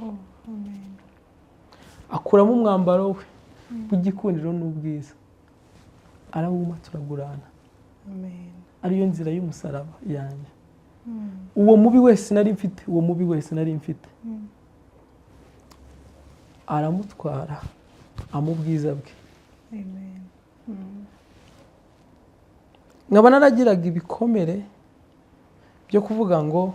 Oh, amen. Akuramo umwambaro we w'igikundiro n'ubwiza, arawuma turagurana. Amen. Ariyo nzira y'umusaraba yanjye. Uwo mubi wese nari mfite, uwo mubi wese nari mfite, aramutwara amubwiza bwe. Amen. Nkaba naragiraga ibikomere byo kuvuga ngo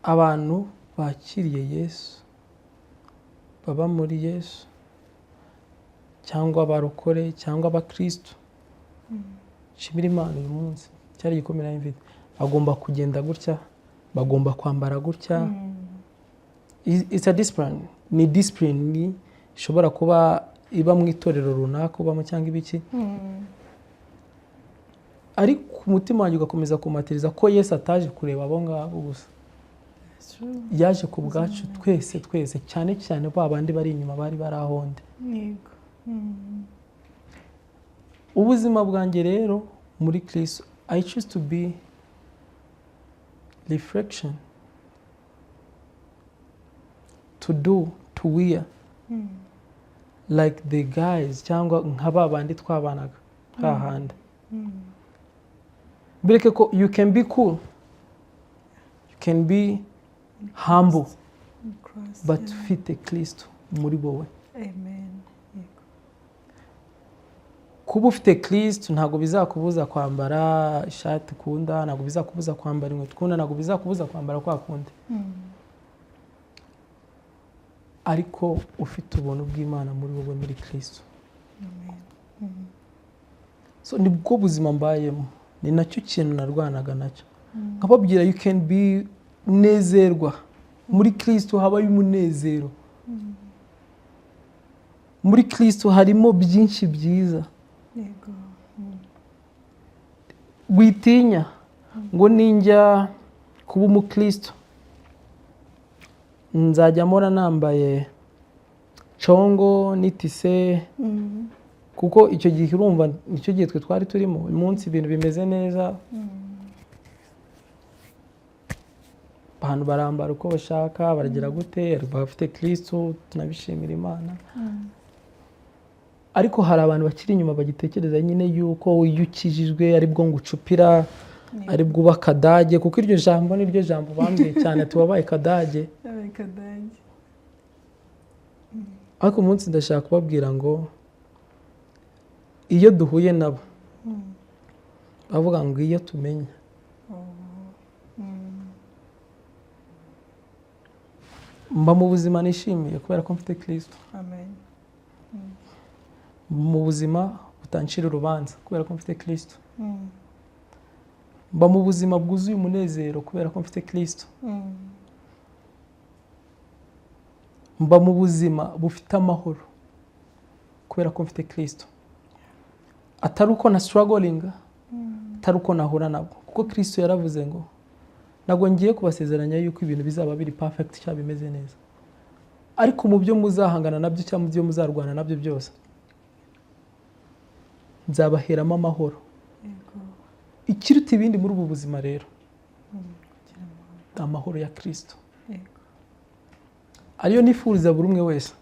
abantu bakiriye Yesu, baba muri Yesu, cyangwa abarokore cyangwa abakristo, nshimira Imana uyu munsi cyari igikomere nari mfite, bagomba kugenda gutya, bagomba kwambara gutya. It's a discipline, ni discipline ishobora kuba iba mu itorero runaka ubamo cyangwa ibiki. Ariko umutima wanjye ugakomeza kumatiriza ko Yesu ataje kureba abo ngabo gusa. It's true. Yaje ku bwacu twese twese, cyane cyane ba bandi bari inyuma, bari bari ahonde. Ubuzima bwanjye rero muri Kristo, I choose to be reflection, to do, to wear like the guys, cyangwa nka ba bandi twabanaga hahandi. Bereke ko you can be cool, you can be humble, In Christ, but ufite Kristo muri wowe. Amen. Yego. Kuba ufite Kristo ntabwo bizakubuza kwambara ishati ukunda, ntabwo bizakubuza kwambara inkweto ukunda, ntabwo bizakubuza kwambara kwa kundi, ariko ufite ubuntu bw'Imana muri wowe, muri Kristo. Amen. So nibwo buzima mbayemo, ni nacyo kintu narwanaga nacyo, nkababwira: you can be, nezerwa muri Kristo, habayo umunezero muri Kristo, harimo byinshi byiza. Witinya ngo ninjya kuba umukristo nzajya mpora nambaye congo n'itise, kuko icyo gihe urumva nicyo gihe twe twari turimo. Uyu munsi ibintu bimeze neza, abantu barambara uko bashaka, baragira gute, bafite Kristo, tunabishimira Imana. Ariko hari abantu bakiri inyuma bagitekereza nyine yuko iyo ukijijwe aribwo ngo ucupira, aribwo uba kadage, kuko iryo jambo niryo jambo bambwiye cyane, ati: "Wabaye kadage." Yabaye kadage. Ariko umunsi ndashaka kubabwira ngo iyo duhuye nabo bavuga ngo iyo tumenya. Mba mu buzima nishimiye kubera ko mfite Kristo. Amen. Mu buzima butancira urubanza kubera ko mfite Kristo. Mba mu buzima bwuzuye umunezero kubera ko mfite Kristo. Mba mu buzima bufite amahoro kubera ko mfite Kristo, atari uko na strugglinga, atari uko nahura nabwo, kuko Kristo yaravuze ngo: "Ntabwo ngiye kubasezeranya yuko ibintu bizaba biri perfect cyangwa bimeze neza, ariko mu byo muzahangana nabyo cyangwa mu byo muzarwana nabyo byose, nzabaheramo amahoro." Ikiruta ibindi muri ubu buzima rero, Kugira amahoro. amahoro ya Kristo, ariyo nifuriza buri umwe wese.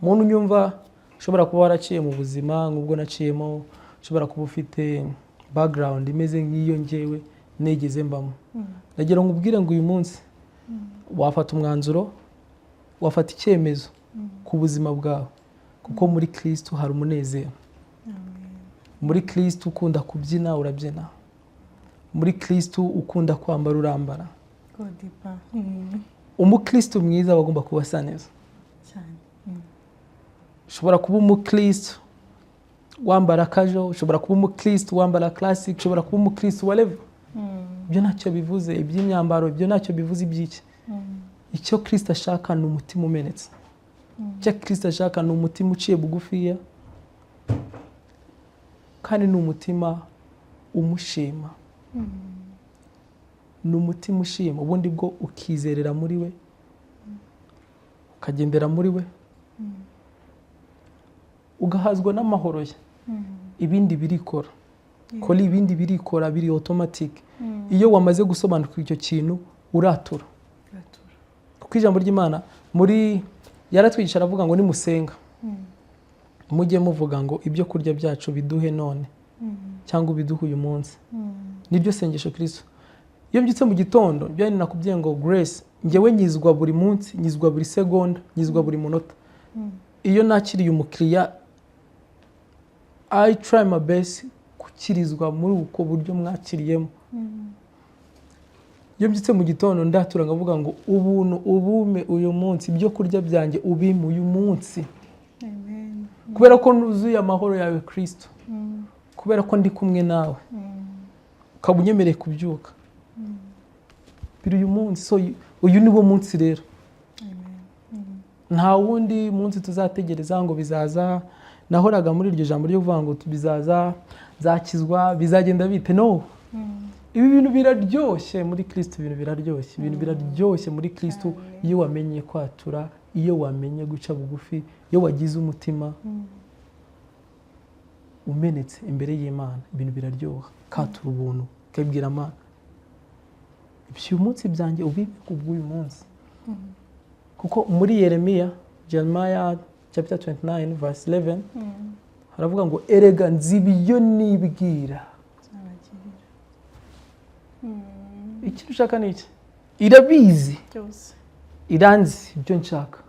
Umuntu unyumva, ushobora kuba waraciye mu buzima nk'ubwo naciyemo, ushobora kuba ufite background imeze nk'iyo ngewe nigeze mbamo, ndagira ngo ubwire ngo uyu munsi wafata umwanzuro, wafata icyemezo ku buzima bwawe, kuko muri Kristo hari umunezero. Amen. Muri Kristo ukunda kubyina urabyina, muri Kristo ukunda kwambara urambara. Go deeper. Umukristo mwiza aba agomba kuba asa neza. Cyane. Ushobora kuba umukristo wambara casual, ushobora kuba umukristo wambara classic, ushobora kuba umukristo whatever. Ibyo ntacyo bivuze, iby'imyambaro ibyo ntacyo bivuze, iby'iki. Icyo Kristo ashaka ni umutima umenetse, icyo Kristo ashaka ni umutima uciye bugufiya, kandi ni umutima umushima, ni umutima ushima, ubundi bwo ukizerera muri we, ukagendera muri we, ugahazwa n'amahoro ye. Ibindi birikora kora, ibindi birikora, biri automatic. Iyo wamaze gusobanukirwa icyo kintu, uratura. Uratura. Kuko ijambo ry'Imana muri yaratwigisha, aravuga ngo: "Nimusenga, mujye muvuga ngo ibyo kurya byacu biduhe none, cyangwa ubiduhe uyu munsi." Niryo sengesho Kristo. Iyo mbyutse mu gitondo, bya nakubwiye ngo Grace, njyewe nyizwa buri munsi, nyizwa buri segonda, nyizwa buri munota. Iyo nakiriye umukiriya, I try my best gukirizwa muri ubwo buryo mwakiriyemo. Iyo mbyutse mu gitondo, ndatura nkavuga ngo: "Ubuntu ubume uyu munsi, ibyo kurya byanjye ubime uyu munsi, Amen. kubera ko nuzuye amahoro yawe Kristo, kubera ko ndi kumwe nawe, ukaba unyemereye kubyuka biri uyu munsi." So uyu ni wo munsi rero. Amen. Nta wundi munsi tuzategereza ngo bizaza. Nahoraga muri iryo jambo ryo kuvuga ngo bizaza, nzakizwa, bizagenda bite. No, ibi bintu biraryoshye muri Kristo, ibintu biraryoshye, ibintu biraryoshye muri Kristo. Iyo wamenye kwatura, iyo wamenye guca bugufi, iyo wagize umutima umenetse imbere y'Imana, ibintu biraryoha. Katura ubuntu, ukabwira Imana iby'uyu munsi byanjye, ubibe kubw'uyu munsi. Kuko muri Yeremiya, Jeremiah chapter 29 verse 11, haravuga ngo: "Erega nzi ibyo nibwira." Nzabagirira. Icyo ushaka ni iki? Irabizi. Byose. Iranzi ibyo nshaka.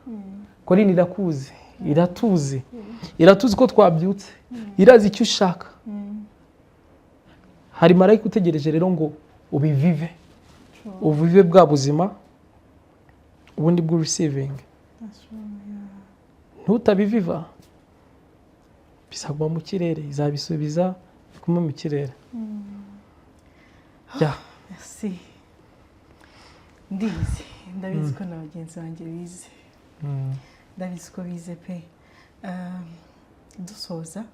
Corinne irakuzi, iratuzi, iratuzi ko twabyutse, irazi icyo ushaka. Hari marayika utegereje rero ngo ubivive, uvive bwa buzima ubundi bw'u receiving. That's true, yeah. Ntutabiviva, bizaguma mu kirere, izabisubiza bigume mu kirere. Yeah. Merci. Ndizi, ndabizi ko na bagenzi banjye bize. Ndabizi ko bize pe. Dusoza,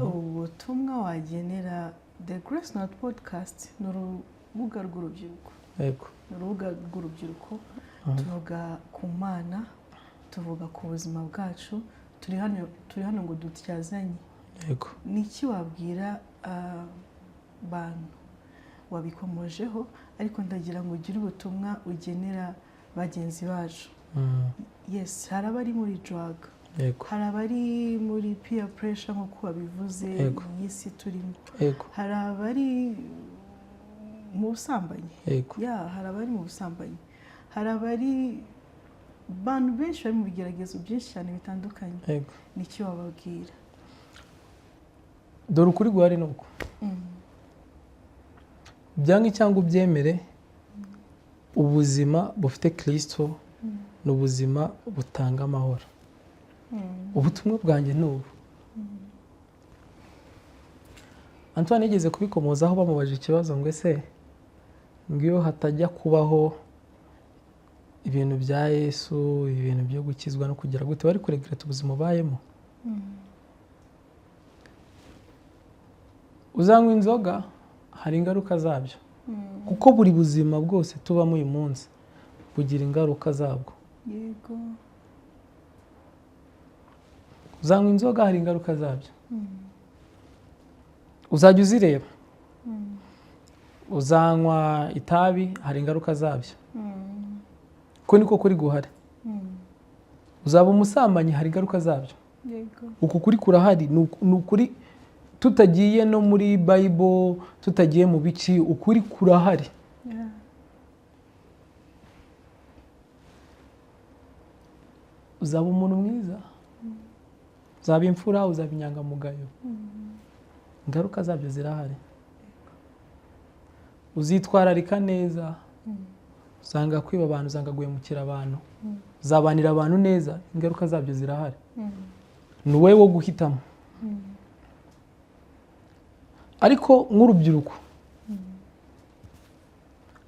ubutumwa wagenera The Grace Note Podcast? Ni urubuga rw'urubyiruko. Ni urubuga rw'urubyiruko. Tuvuga ku Mana, tuvuga ku buzima bwacu. Turi hano ngo dutyazanye. Ni iki wabwira abantu? Wabikomojeho, ariko ndagira ngo ugire ubutumwa ugenera bagenzi bacu. Yes, hari abari muri drug, hari abari muri peer pressure nk'uko wabivuze, iyi si turimo, hari abari mu busambanyi, ya, hari abari mu busambanyi, hari abari, abantu benshi bari mu bigeragezo byinshi cyane bitandukanye. Ni iki wababwira? Dore ukuri guhari ni uku: byange cyangwa ubyemere, ubuzima bufite Kirisito ni ubuzima butanga amahoro. Ubutumwa bwanjye ni ubu. Antoine yigeze kubikomozaho, bamubaje ikibazo ngo: "Ese ngo iyo hatajya kubaho ibintu bya Yesu, ibintu byo gukizwa no kugira gute, bari kuregretta ubuzima ubayemo?" Uzanywa inzoga, hari ingaruka zabyo, kuko buri buzima bwose tubamo uyu munsi bugira ingaruka zabwo. Uzanywa inzoga, hari ingaruka zabyo, uzajya uzireba. Uzanywa itabi, hari ingaruka zabyo, ko niko kuri guhari. Uzaba umusambanyi, hari ingaruka zabyo. Uku kuri kurahari, ni ukuri. Tutagiye no muri Bible, tutagiye mu biki, ukuri kurahari. Uzaba umuntu mwiza, uzaba imfura, uzaba inyangamugayo, ingaruka zabyo zirahari. Uzitwararika neza, usanga kwiba abantu, usanga guhemukira abantu, uzabanira abantu neza, ingaruka zabyo zirahari. Ni wowe wo guhitamo. Ariko nk'urubyiruko,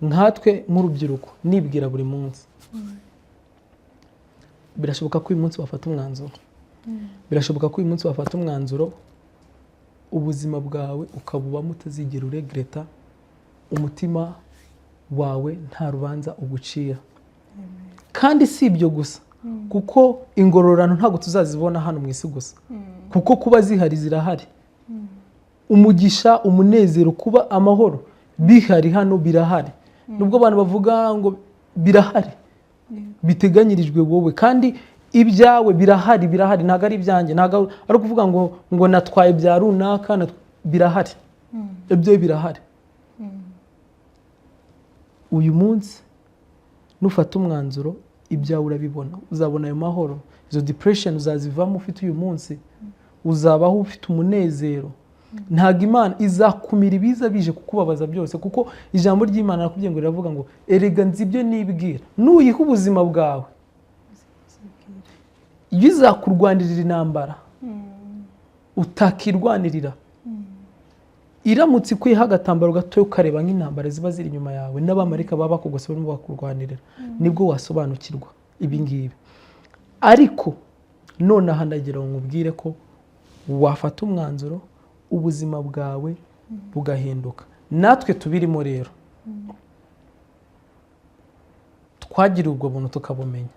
nkatwe nk'urubyiruko, nibwira buri munsi, birashoboka ko uyu munsi wafata umwanzuro, birashoboka ko uyu munsi wafata umwanzuro, ubuzima bwawe ukabubamo utazigera uregretta, umutima wawe nta rubanza ugucira. Kandi si ibyo gusa, kuko ingororano ntabwo tuzazibona hano mu isi gusa, kuko kuba zihari, zirahari. Umugisha, umunezero, kuba amahoro bihari hano, birahari. Nubwo abantu bavuga ngo birahari, biteganyirijwe wowe, kandi ibyawe birahari, birahari. Ntabwo ari ibyanjye, ntabwo ari ukuvuga ngo natwaye bya runaka, birahari, ibyo birahari. Uyu munsi nufata umwanzuro, ibyawe urabibona, uzabona ayo mahoro. Izo depression uzazivamo ufite uyu munsi, uzabaho ufite umunezero. Ntabwo Imana izakumira ibiza bije kukubabaza byose, kuko ijambo ry'Imana nakubwiye ngo riravuga ngo: "Erega nzi ibyo nibwira." Nuyiha ubuzima bwawe, iyo izakurwanirira intambara utakirwanirira. Iramutse ikwiyeho agatambaro gatoya, ukareba nk'intambara ziba ziri inyuma yawe n'abamarika baba bakugose barimo bakurwanirira, nibwo wasobanukirwa ibi ngibi. Ariko nonaha ndagira ngo nkubwire ko Wafata umwanzuro, ubuzima bwawe bugahinduka. Natwe tubirimo rero, twagira ubwo buntu tukabumenya.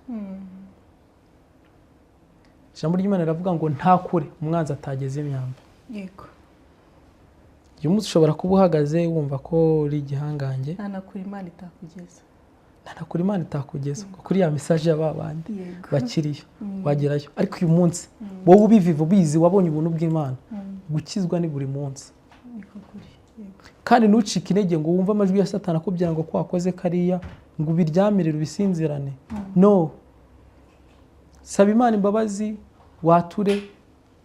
Ijambo ry'Imana riravuga ngo nta kure umwanzi atageze imyambi. Uyu munsi ushobora kuba uhagaze wumva ko uri igihangange. Nta na kure Imana itakugeza. Nta na kure Imana itakugeza. Kuri ya message ya ba bandi bakiriyo, wagerayo. Ariko uyu munsi wowe ubiviva, ubizi, wabonye ubuntu bw'Imana. Gukizwa ni buri munsi. Niko kuri. Kandi ntucike intege ngo wumve amajwi ya Satani akubwira ngo ko wakoze kariya, ngo ubiryamirire, ubisinzirane. No, saba Imana imbabazi, wature,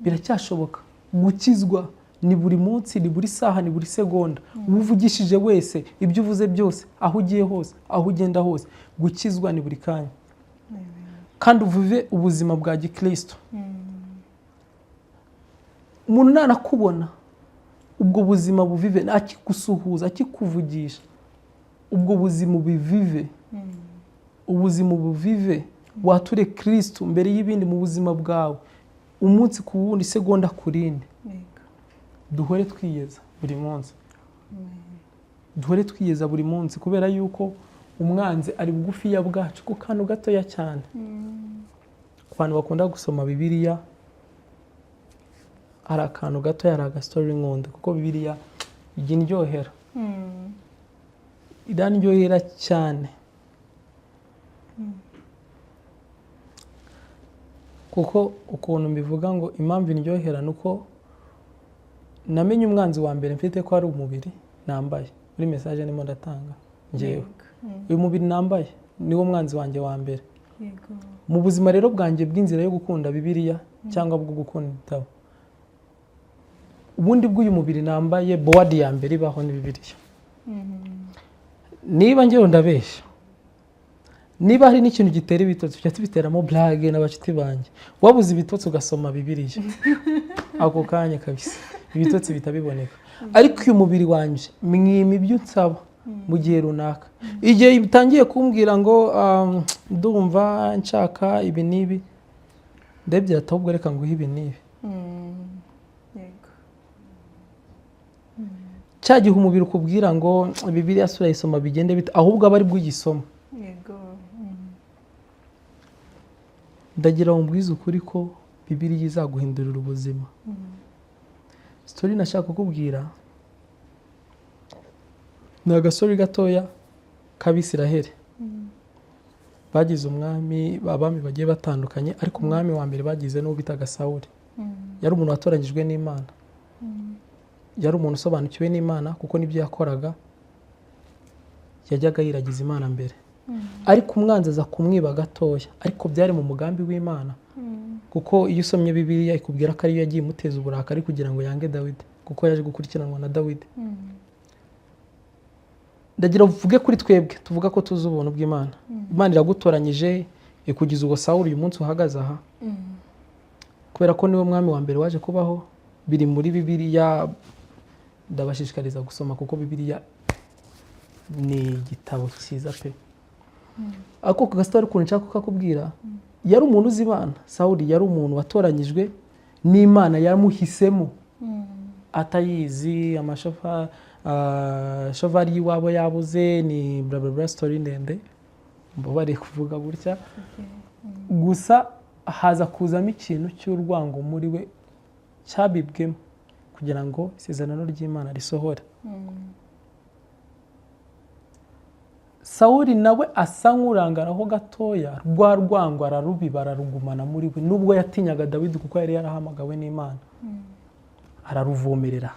biracyashoboka. Gukizwa ni buri munsi, ni buri saha, ni buri segonda. Uwo uvugishije wese, ibyo uvuze byose, aho ugiye hose, aho ugenda hose, gukizwa ni buri kanya. Kandi uvuve ubuzima bwa gikristo. Umuntu nanakubona, ubwo buzima buvive, akigusuhuza, akikuvugisha, ubwo buzima ubivive, ubuzima ubuvive, wature Kristo mbere y'ibindi mu buzima bwawe, umunsi ku wundi, isegonda ku rindi. Duhore twiyeza buri munsi, duhore twiyeza buri munsi, kubera yuko umwanzi ari bugufiya bwacu ku kantu gatoya cyane. Ku bantu bakunda gusoma Bibiliya, hari akantu gatoya, hari agastori nkunda, kuko Bibiliya ijya indyohera, irandyohera cyane, kuko ukuntu mbivuga ngo impamvu indyohera ni uko namenye umwanzi wa mbere mfite ko ari umubiri nambaye. Muri message ndimo ndatanga njyewe, uyu mubiri nambaye niwo mwanzi wanjye wa mbere. Mu buzima rero bwanjye bw'inzira yo gukunda Bibiliya cyangwa bwo gukunda ibitabo, ubundi bw'uyu mubiri nambaye, bowadi ya mbere ibaho ni Bibiliya. Niba ngewe ndabeshya, niba hari n'ikintu gitera ibitotsi, tujya tubiteramo blague n'abashuti banjye, wabuze ibitotsi ugasoma Bibiliya, ako kanya kabisa ibitotsi bihita biboneka. Ariko uyu mubiri wanjye mwima ibyo unsaba mu gihe runaka. Igihe bitangiye kumbwira ngo ndumva nshaka ibi n'ibi, ndebye ati ahubwo reka nguhe ibi n'ibi. Cya gihe umubiri ukubwira ngo Bibiliya si urayisoma bigende bite, ahubwo aba ari bwo ugisoma. Ndagira ngo mbwize ukuri ko Bibiliya izaguhindurira ubuzima. Story nashaka kukubwira ni agasori gatoya k'Abisiraheli. Bagize umwami, abami bagiye batandukanye, ariko umwami wa mbere bagize n'uwo bitaga Sawuli. Yari umuntu watoranyijwe n'Imana, yari umuntu usobanukiwe n'Imana, kuko n'ibyo yakoraga yajyaga yiragiza Imana mbere. Ariko umwanzi aza kumwiba gatoya, ariko byari mu mugambi w'Imana, kuko iyo usomye Bibiliya ikubwira ko ariyo yagiye imuteza uburakari kugira ngo yange Dawidi, kuko yaje gukurikiranwa na Dawidi. Ndagira uvuge kuri twebwe tuvuga ko tuzi ubuntu bw'Imana. Imana iragutoranyije ikugize uwo Sawuli uyu munsi uhagaze aha, kubera ko niwe mwami wa mbere waje kubaho. Biri muri Bibiliya, ndabashishikariza gusoma kuko Bibiliya ni igitabo cyiza pe. Ako gasitari ukuntu nshaka kukakubwira, yari umuntu uzi Imana. Sawuli yari umuntu watoranyijwe n'Imana, yamuhisemo atayizi, amashofa shovari y'iwabo yabuze, ni bla bla bla, story ndende, mbabare kuvuga gutya. Gusa haza kuzamo ikintu cy'urwango muri we cyabibwemo kugira ngo isezerano ry'Imana risohore. Sawuli nawe asa nk'urangaraho gatoya, rwa rwango ararubiba, ararugumana muri we, nubwo yatinyaga Dawidi kuko yari yarahamagawe n'Imana. Araruvomerera,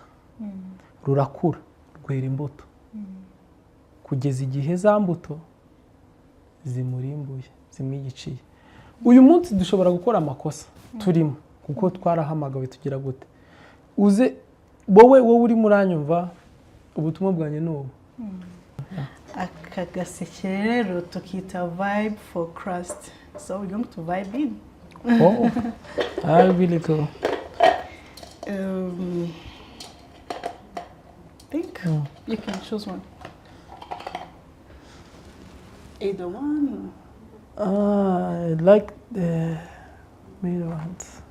rurakura, rwera imbuto, kugeza igihe za mbuto zimurimbuye, zimwigiciye. Uyu munsi dushobora gukora amakosa turimo kuko twarahamagawe, tugira gute? Uze wowe urimo uranyumva, ubutumwa bwanjye ni ubu. Aka gaseke rero tukita vibe for Christ, so we're going to vibe in. Oh, I really do. Think you can choose one. Either one. I like the middle ones.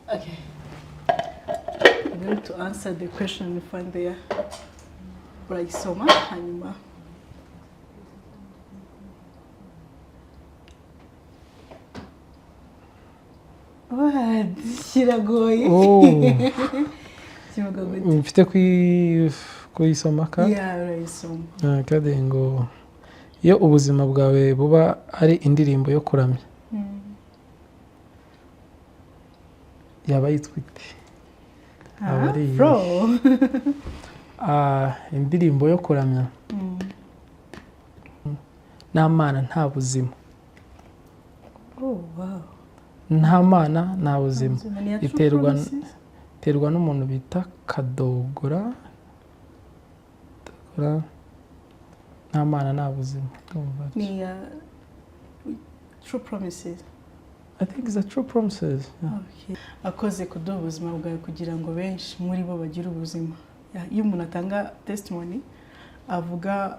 Okay. Going to answer the question you find there. Uragisoma hanyuma. What? Kiragoye. Oh. Kivuga gute? Mfite kuyisoma ka? Yeah, urayisoma. Ah, kandi ngo iyo ubuzima bwawe buba ari indirimbo yo kuramya, yaba yitwa ite? Aba ari iyihe? Bro. Ah, indirimbo yo kuramya. Nta Mana nta buzima. Oh, wow. Nta Mana nta buzima. Ni iya True Promises? Iterwa n'umuntu bita Kadogora. Kadogora. Nta Mana nta buzima. Ndumva Ni iya True Promises. I think it's a True Promises. Yeah. Okay. Akoze kuduha ubuzima bwawe kugira ngo benshi muri bo bagire ubuzima. Yeah, iyo umuntu atanga testimony avuga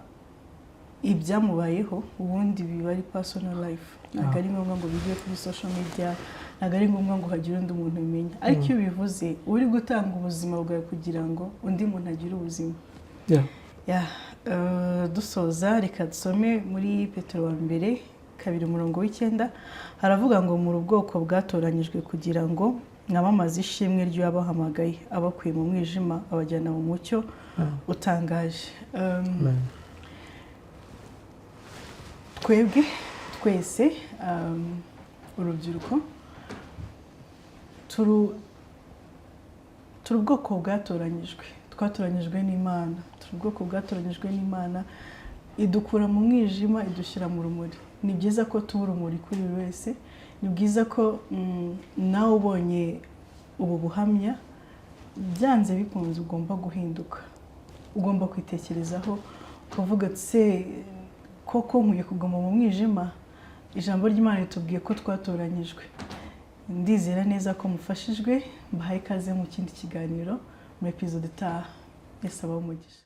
ibyamubayeho, ubundi biba ari personal life, ntabwo ari ngombwa ngo bijye kuri social media, ntabwo ari ngombwa ngo hagire undi muntu ubimenya, ariko iyo ubivuze uri gutanga ubuzima bwawe kugira ngo undi muntu agire ubuzima. Yeah, dusoza reka dusome muri Petero wa mbere 2 umurongo wa 9. Haravuga ngo: "Muri ubwoko bwatoranyijwe kugira ngo mwamamaze ishimwe ry'uwabahamagaye abakuye mu mwijima abajyana mu mucyo utangaje." Amen. Twebwe twese urubyiruko turi ubwoko bwatoranyijwe, twatoranyijwe n'Imana. Turi ubwoko bwatoranyijwe n'Imana, idukura mu mwijima idushyira mu rumuri. Ni byiza ko tuba urumuri kuri buri wese. Ni byiza ko nawe ubonye ubu buhamya, byanze bikunze ugomba guhinduka, ugomba kwitekerezaho ukavuga ati: "Se koko nkwiye kuguma mu mwijima?" Ijambo ry'Imana ritubwiye ko twatoranyijwe. Ndizera neza ko mufashijwe. Mbahaye ikaze mu kindi kiganiro muri episode itaha. Yesu abahe umugisha.